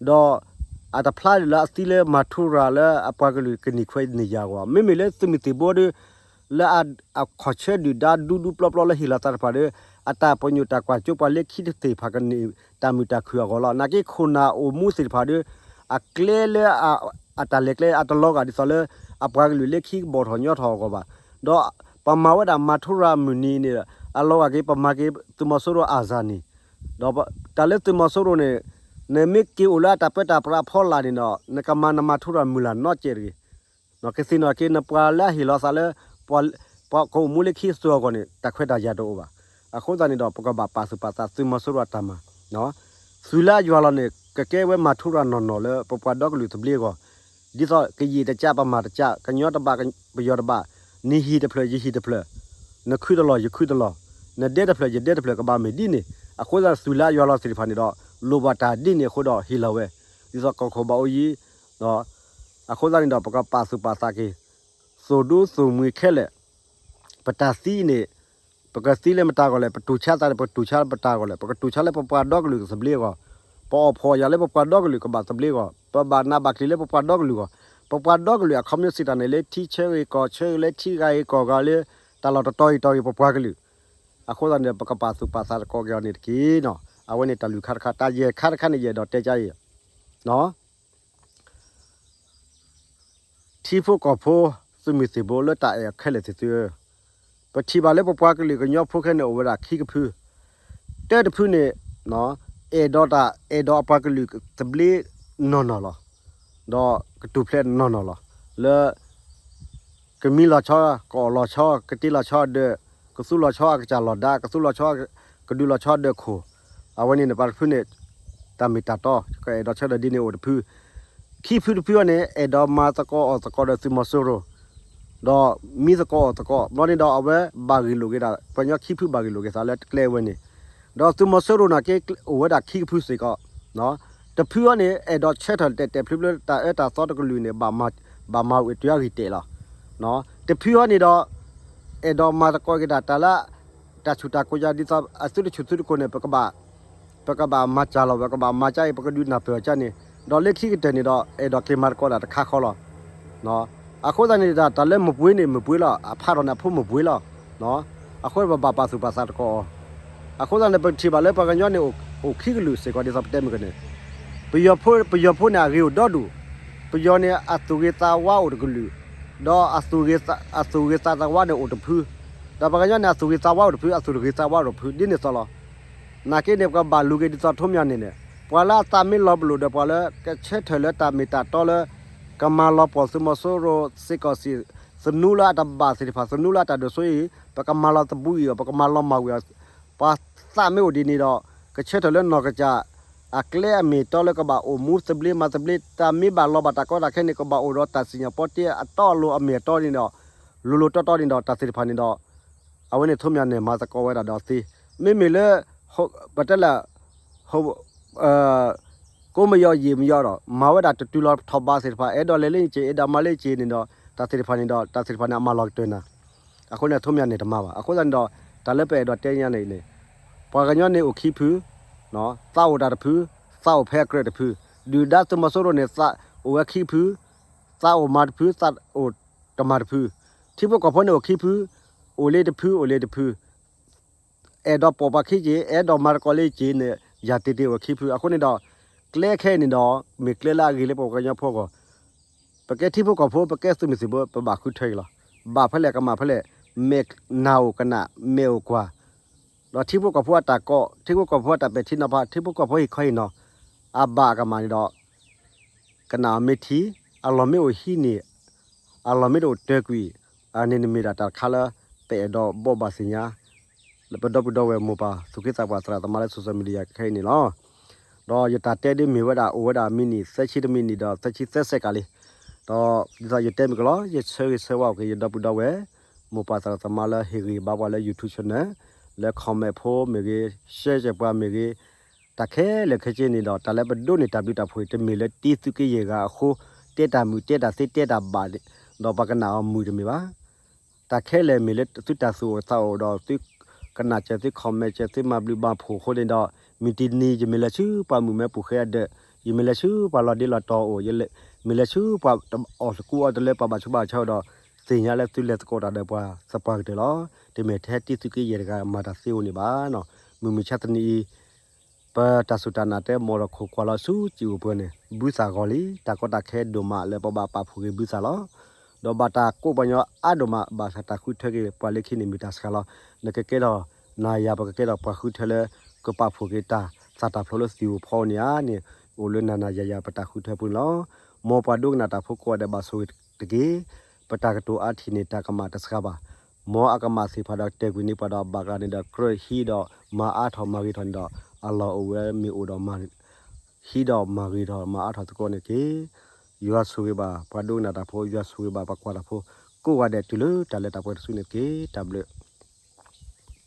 ဒီးအတဖျါဒၣ်လၢအသံလၢမၤထူရၤလၢအပှၤကလုာ်ကန့ၢ်ခွဲးန့ၢ်ယာ်အဂီၢ်, မ့မ့ၢ်လၢသုးမုၢ်သံၣ်ဘိဒီး လၢအခီၣ်ဆၢဒုၣ်ဒါဒူဒူပျီပျီလၢဟ့ၣ်လီၤသးတဖၣ်ဒီး အတၢ်ပညိၣ်တၢ်ကွၢ်စိပှၤလၢခံသ့ၣ်တဖၣ်ကန့ၢ်တၢ်မုာ်တၢ်ခုၣ်အဂီၢ်လီၤ. နာ်က့ခိၣ်နၢ်အိၣ်မူသ့ၣ်တဖၣ်ဒီး အကျဲလၢ အတၢ်လဲၤကျဲအတလီၤဂာ်ဒ်သိးလၢ အပှၤကလုာ်လၢခံကဘီၣ်ထီၣ်ညီထီၣ်အဂီၢ်ဘၣ်. ဒီးပမၤဝဲဒၣ်မၤထူရၤမုၢ်နံၤန့ၣ် အလီၤဂာ်က့ၤပမၤက့ၤသုးမီၤစိရိၤအါစၢ်န့ၣ်, ဒီးတၢ်လၢသုးမီၤစိရိၤန့ၣ် နမ့ၢ်က့ၤအိၣ်လၢအတၢ်ပၢတၢ်ပြးအဖီလာ်န့ၣ်ဒီး နကမၤနမၤထူရၤမုၢ်လၢ်နီတစဲးတဂ့ၤ. ကသ့ၣ်နီၣ်က့ၤနပှၤလၢအဟ့ၣ်လီၤသးလၢ ပှၤကအိၣ်မူလၢခံအစိၤအဂီၢ်န့ၣ် တၢ်ခွဲးတၢ်ယာ်တအိၣ်ဘၣ်. အဃိသတးန့ၣ်ဒီး ပကဘၣ်ပာ်သူၣ်ပာ်သးသုးမီၤစိရိၤအတၢ်မၤ သုးလၢအယွၤလီၤန့ၣ် ကကဲဝဲမၤထူရၤနီၢ်နီၢ်လၢပပှၤဒီကလုာ်သဘျ့အဂီၢ်, ဒ်သိးကယံာ်တကးပမၤတကး ကညီတဘၣ်ပယီၤတဘၣ်, နဟံၣ်တဖျၢၣ်ယဟံၣ်တဖျၢၣ်, နခုတလီၢ်ယခုတလီၢ်, နဒဲတဖျၢၣ်ယဒဲတဖျၢၣ်ကဘၣ်မ့ၢ်ဒ်န့ၣ်, အဃိသတးသုးလၢအယွၤလီၤသ့ၣ်တဖၣ်န့ၣ်ဒီး လိၣ်ဘၣ်တၢ်ဒ်န့ၣ်အဃိဒီးဟ့ၣ်လီၤဝဲ, ဒ်သိးကီၢ်ခိၣ်ဘၣ်အိၣ်ယံၤ အဃိသတးန့ၣ်ဒီး ပကပာ်သူၣ်ပာ်သးက့ၤ, သုးဒူသုးမုၢ်ခဲလၢာ်, ပတၢ်သံန့ၣ် ပကသံလၢမတၤအဂီၢ်လဲၣ်, ပတူၢ်ဆါသးန့ၣ် ပကတူၢ်ဆါလၢမတၤအဂီၢ်လဲၣ်, ပကတူၢ်ဆါလၢပပှၤဒီကလုာ်သဘျ့အဂီၢ်, ပအီၣ်ဖှိၣ်ယာ်လၢပပှၤဒီကလုာ်ကဘၣ်သဘျ့အဂီၢ်, ပဘၣ်နးဘၣ်ကျံၤလၢပပှၤဒီကလုာ်အဂီၢ်, ပပှၤဒီကလုာ်အခီပညီစံးတၢ်န့ၣ် လၢထံဆၢဂ့ၤကီၢ်ဆၢဂ့ၤ လၢထံဂၤဂ့ၤကီၢ်ဂၤလၢ တၢ်လီၢ်တတီၤဂ့ၤတီၤဂ့ၤ ပပှၤကလုာ်, အဃိသတးန့ၣ် ပကပာ်သူၣ်ပာ်သးသကိးက့ၤအီၤန့ၣ်တက့ၢ်နီၤ. အဝဲန့ၣ်တၢ်လုၢ်ခါတခါ, တၢ်ယဲၢ်ခါတခါန့ၣ် ယအဲၣ်ဒိးတဲကါအံၤ ထံဖိကီၢ်ဖိ သုးမုၢ်သံၣ်ဘိလၢတၢ်အဲၣ်အီၤခဲလၢာ်သ့ၣ်သုဧၢ, ပထံၣ်ဘၣ်လၢပပှၤကလုာ်ကညီဖိခဲန့ၣ်အိၣ်ဝဲဒၣ်ခံကဖု, တၢတဖုန့ၣ် အဲၣ်ဒိးတၢ် အဲၣ်ဒိးအပှၤကလုာ်သဘျ့နီၢ်နီၢ်လီၤ. ဒီးကထူၣ်ဖျဲးနီၢ်နီၢ်လီၤ. လၢ ကမံလီၤဆီ, ကအီၣ်လီၤဆီ, ကတ့လီၤဆီအဒၢး, ကသူလီၤဆီအကစၢ်လီၢ်ဒါ, ကသူလီၤဆီ, ကဒုးလီၤဆီအဒၢးခိၣ်, အဝဲန့ၣ်န့ၣ် ပှၤတဖုန့ၣ် တၢ်မ့ၢ်တၢ်တီ, ကအဲၣ်ဒိးဆၢဒီးဒ်န့ၣ်အိၣ်တဖု, ခံဖုတဖုအံၤန့ၣ် အဲၣ်ဒိးမၤသကိးအီၣ်သကိးဒီးသုးမီၤစိရိၤ, ဒီးမံသကိးအီၣ်သကိး, ဘျီန့ၣ်ဒီးအဝဲဘၣ်ဂ့ၢ်လိာ်က့ၤဒၣ် ပှၤကညီခံဖုဘၣ်ဂ့ၢ်လိာ်က့ၤသးလၢကျဲဝဲန့ၣ်, ဒီးသုးမီၤစိရိၤနာ်က့အိၣ်ဝဲဒၣ်ခံကဖုစ့ၢ်ကီး တဖုအံၤန့ၣ် အဲၣ်ဒိးဆၢထၢၣ်တဲာ်တဲာ်ဖျုဖျုတၢ်အၢတၢ်သီတကလုာ်န့ၣ် ဘၣ်မၤဝဲတုၤအဂ့ၤတဲာ်လီၤ. တဖုအံၤန့ၣ်ဒီး အဲၣ်ဒိးမၤသကိးက့ၤတၢ် တၢ်လၢ တၢ်ဆူၣ်တၢ်ကိၢ်ယၤဒ်သိးအသုတဆူၣ်သုတကိၢ်န့ၣ် ပကဘၣ် ပကဘၣ်မၤစၢ်လီၤဝဲ ကဘၣ်မၤကါအံၤ ပကဒုးနၢ်ပၢၢ်အီၤကါန့ၣ်, ဒီးလၢခံကတၢၢ်န့ၣ်ဒီး အဲၣ်ဒိးက့ၤမၤသကိးတၢ်တခါဃီလီၤ. အဃိသတးန့ၣ် တၢ်လၢမပှ့ၤန့ၣ်မပှ့ၤလီၤ, အဖးထီၣ်န့ၣ်အဖိမပှ့ၤလီၤ. အဃိပဘၣ်ပာ်သူၣ်ပာ်သးသကိးအီၤ. အဃိသတးန့ၣ် ပထံၣ်ဘၣ်လၢပှၤကညီန့ၣ်အိၣ်ခံကလုာ်စ့ၢ်ကီး ဒ်သိးပတဲမ့ၢ်ကန့ၣ်, ပယီၤဖိန့ၣ်အဂ့ၤအိၣ်ဒီဒူၣ်, ပယီၤန့ၣ်အသူၣ်ဂ့ၤသးဝါအိၣ်တကလုာ်, ဒီးအသူၣ်ဂ့ၤသးသဝါန့ၣ်အိၣ်တဖု, ဒီးပှၤကညီန့ၣ် အသူၣ်ဂ့ၤသးဝါအိၣ်တဖု အသူၣ်တဂ့ၤသးဝါအိၣ်တဖု ဒ်န့ၣ်သိးလီၤ. နာ်က့န့ၣ် ပကဘၣ်လူၤက့ၤဒ်သိးထိးမၠီၤန့ၣ်န့ၣ် ပှၤလၢအသးမ့ၢ်လီၤပလိာ်ဒီးပှၤလၢကဆၢထၢၣ်လၢတၢ်မ့ၢ်တၢ်တီလၢ ကမၤလီၤပှီၢ်သုးမီၤစိရိၤစ့ၢ်ကီးစ့ၢ် သနူလၢအတဘၣ်သ့ၣ်တဖၣ် သနူလၢအတၢ်ဒိၣ်စိအံၤ ပကမၤလီၤသဘှံးအီၤ ပကမၤလီၤမၢ်ဝံၤအီၤ ပှၤသးမ့ၢ်အိၣ်ဒ်န့ၣ်ဒီး ကဆၢထၢၣ်လၢနီၢ်ကစၢ် အကျဲအမ့ၢ်တီလၢကဘၣ်အိၣ်မူသဘျ့မၤသဘျ့ တၢ်မ့ၢ်ဘၣ်လီၤဘၣ်တၢ်ကီတၢ်ခဲန့ၣ် ကဘၣ်အိၣ်ဒီးတၢ်စံၣ်ညီၣ်ပီတ့အတီအလိၤအမ့ၢ်အတီန့ၣ်ဒီး လိၤလိၤတီတီန့ၣ်ဒီး တၢ်သ့ၣ်တဖၣ်န့ၣ်ဒီး အဝဲန့ၣ်ထိးမၠီၤန့ၣ် မၤသကိးဝဲဒၣ်ဒီးသ့ မ့မ့ၢ်လၢ ပတဲလၢ ကိးမယီၤယံာ်မယီၤဒီး မၤဝဲဒၣ်တတုၤလီၤထီၣ်ဘးသ့ၣ်တဖၣ် အဲၣ်ဒိးလဲၤလၢအံၤက့ၤ အဲၣ်ဒိးမၤလၢအံၤက့ၤန့ၣ်ဒီး တၢ်သ့ၣ်တဖၣ်န့ၣ်ဒီး တၢ်သ့ၣ်တဖၣ်န့ၣ် အမၤလီၤကတၢၢ်နၤ အဃိန့ၣ် ထိးမၠီၤန့ၣ်တမၤဘၣ်. အဃိသတးန့ၣ်ဒီး တၢ်လၢပအဲၣ်ဒိးတဲညါန့ၣ်န့ၣ် ပှၤကညီန့ၣ်အိၣ်ခံဖု သးအိၣ်တၢ်တဖု သးအိၣ်ဖဲအကြၢးတဖု ဒုၣ်ဒါသုးမီၤစိရိၤန့ၣ် သးအိၣ်ဝဲခံဖု သးအိၣ်မၤတဖု သးအိၣ်တမၤတဖု ထံဖိကီၢ်ဖိန့ၣ်အိၣ်ခံဖု အိၣ်လၢတဖု အိၣ်လၢတဖု အဲၣ်ဒိးပိာ်ပှၤခံက့ၤ အဲၣ်ဒိးမၤသကိးလၢက့ၤန့ၣ် ယၤတ့တ့အိၣ်ခံဖု အဃိန့ၣ်ဒီး ကျဲခဲအံၤန့ၣ်ဒီး မ့ၢ်ကျဲလၢအဂ့ၤလၢပှၤကညီဖိအဂီၢ် ပကဲထံဖိကီၢ်ဖိ ပကဲသုးမုၢ်သံၣ်ဘိ ပဘၣ်ဃုထၢက့ၤလီၤ. ဘၣ်ဖဲလဲၣ်ကမၣ်ဖဲလဲၣ် မဲာ်နၢ်အိၣ်ကနၣ် မဲာ်အိၣ်ကွၢ် ဒီးထံဖိကီၢ်ဖိအတၢ်ကိး ထံဖိကီၢ်ဖိအတၢ်ပဲာ်ထံနီၤဖး ထံဖိကီၢ်ဖိဟ့ၣ်ခီဟ့ၣ်နီၤ အဘၣ်အကမၣ်န့ၣ်ဒီး ကနၣ်အီၤမ့ၢ်ထံ အလီၢ်မ့ၢ်အိၣ်ဟံးန့ၢ် အလီၢ်မ့ၢ်တအိၣ်တၢၤကွံာ် အန့ၣ်န့ၣ်မ့ၢ်ဒၣ်တၢ်တခါလၢ ပအဲၣ်ဒိးဘိးဘၣ်သ့ၣ်ညါ လၢပဒီပုၢ်ဒီဝဲၢ်မိၢ်ပၢ်သူၣ်က့သးပှၢ်သရၣ်သမါလၢ social media ခဲအံၤန့ၣ်လီၤ. ဒီးယတၢ်တဲဒ်မ့ၢ်ဝဲဒၣ်အိၣ်ဝဲဒၣ်မံးနံးသၢဆံတမံးနံးဒီးသၢဆံသၢစဲးကးလံ. ဒီးဒ်သိးယတဲမ့ၢ်ကလီၤ ယဆၢဂ့ၤဆၢဝါအိၣ်က့ၤ ယဒီပုၢ်ဒီဝဲၢ် မိၢ်ပၢ်သရၣ်သမါလၢဟ့ၣ်ဂံၢ်ဘါပှၤလၢ YouTube channel လၢ comment ဖိမ့ၢ်ဂ့ၤ share ပှၤမ့ၢ်ဂ့ၤ တၢ်ခဲလၢာ်ခဲဆ့န့ၣ်ဒီး တၢ်လၢပဒိးန့ၢ်တၢ်ဘျုးတၢ်ဖှိၣ်အံၤ တမ့ၢ်လၢတံၤသုးက့ယဲၢ်ဂၤအဃိ တဲတၢ်မုာ်တဲတၢ်သ့တဲတၢ်ဘၣ် ဒီးပှၤကနၣ်အီၤမုာ်တမ့ၢ်ဘၣ်. တၢ်ခဲလၢာ်မ့ၢ်လၢသုတၢ်သူၣ်အိၣ်သးအိၣ်ဒီးသုကနၣ်စၢၤသု comment စၢၤသုမၤဘျုးမၤဖှိၣ်အဃိန့ၣ်ဒီး မုၢ်တနံၤယမ့ၢ်လဲၤဆူပှၤမုၣ်မဲပူၤဃဲအဒၢး ယမ့ၢ်လဲၤဆူပှၤလီၤဒ့လီၤတီၤအိၣ် ယမ့ၢ်လဲၤဆူပှၤအီၣ်သကူအီတလၢပှၤဘၣ်ဆူးဘၣ်ဆၢဒီး သ့ၣ်ညါလၢသုလဲၤသကိးတၢ်ဒီးပှၤသပှၢ်ကတၢၢ်လီၤ. တမ့ၢ်ထဲတံၤသုးက့ယဲၢ်တဂၤမၤတၢ်သ့အဃိန့ၣ်ဘၣ်. မုၢ်မဆါတနံၤအံၤ ပတၢ်စူၢ်တၢ်နာ်တဲ မီၢ်ဒီးခိၣ်ကွၢ်လီၤဆူစံၣ်အိၣ်ပှဲၤန့ၣ် ဘုသၣ်ဂီၤလံ တၢ်ကီတၢ်ခဲဒိၣ်မးလၢပဘၣ်ပာ်ဖှိၣ်က့ၤဘုသၣ်လီၤ. ဒီးဘၣ်တၢ်ကိးပှၤကညီအါဒိၣ်မး ဘၣ်ဆၣ်တၢ်ဃုထၢက့ၤပှၤလၢခံန့ၣ်မ့ၢ်တၢ်စှၤလီၤ. နကကဲထီၣ်နၤယၤ ပကကဲထီၣ်ပှၤဃုထၢလၢ ကပာ်ဖှိၣ်က့ၤတၢ်သၣ်တၢ်ဖျိလၢသံၣ်ဧိၤဖီဧိၤန့ၣ်ဧါန့ၣ် အိၣ်လၢနၤနၤယၤယၤပတၢ်ဃုထၢပူၤန့ၣ်လီၤ. မ်ပှၤဒိကနၣ်တၢ်ဖိကိးဂၤဒဲးဘၣ်ဆိၣ်ဂ့ၤတက့ၢ်. ပတၢ်ကတိၤအါထံၣ်န့ၣ် တၢ်ကမၣ်တစှၤဘၣ် မ်အကမၣ်သ့ၣ်တဖၣ်ဒီးတဲာ်ကွံာ်န့ၢ်ပှၤဒီးဘၣ်ကျါန့ၣ်ဒီး ကြၢးဟံးဒီးမၤအါထီၣ်မၤဂ့ၤထီၣ်န့ၣ်ဒီး အလီၢ်အိၣ်ဝဲမ့ၢ်အိၣ်ဒီးမၤ ဟံးဒီးမၤဂ့ၤထီၣ်မၤအါထီၣ်သကိးန့ၣ်တက့ၢ်. ယွၤဆိၣ်ဂ့ၤဘၣ်ပှၤဒိကနၣ်တၢ်ဖိ ယွၤဆိၣ်ဂ့ၤဘၣ်ပှၤကွၢ်တၢ်ဖိ ကိးဂၤဒဲးတုၤလၢတၢ်လၢတၢ်ပှဲၤတစုန့ၣ်တက့ၢ်. တၢ်ဘျုး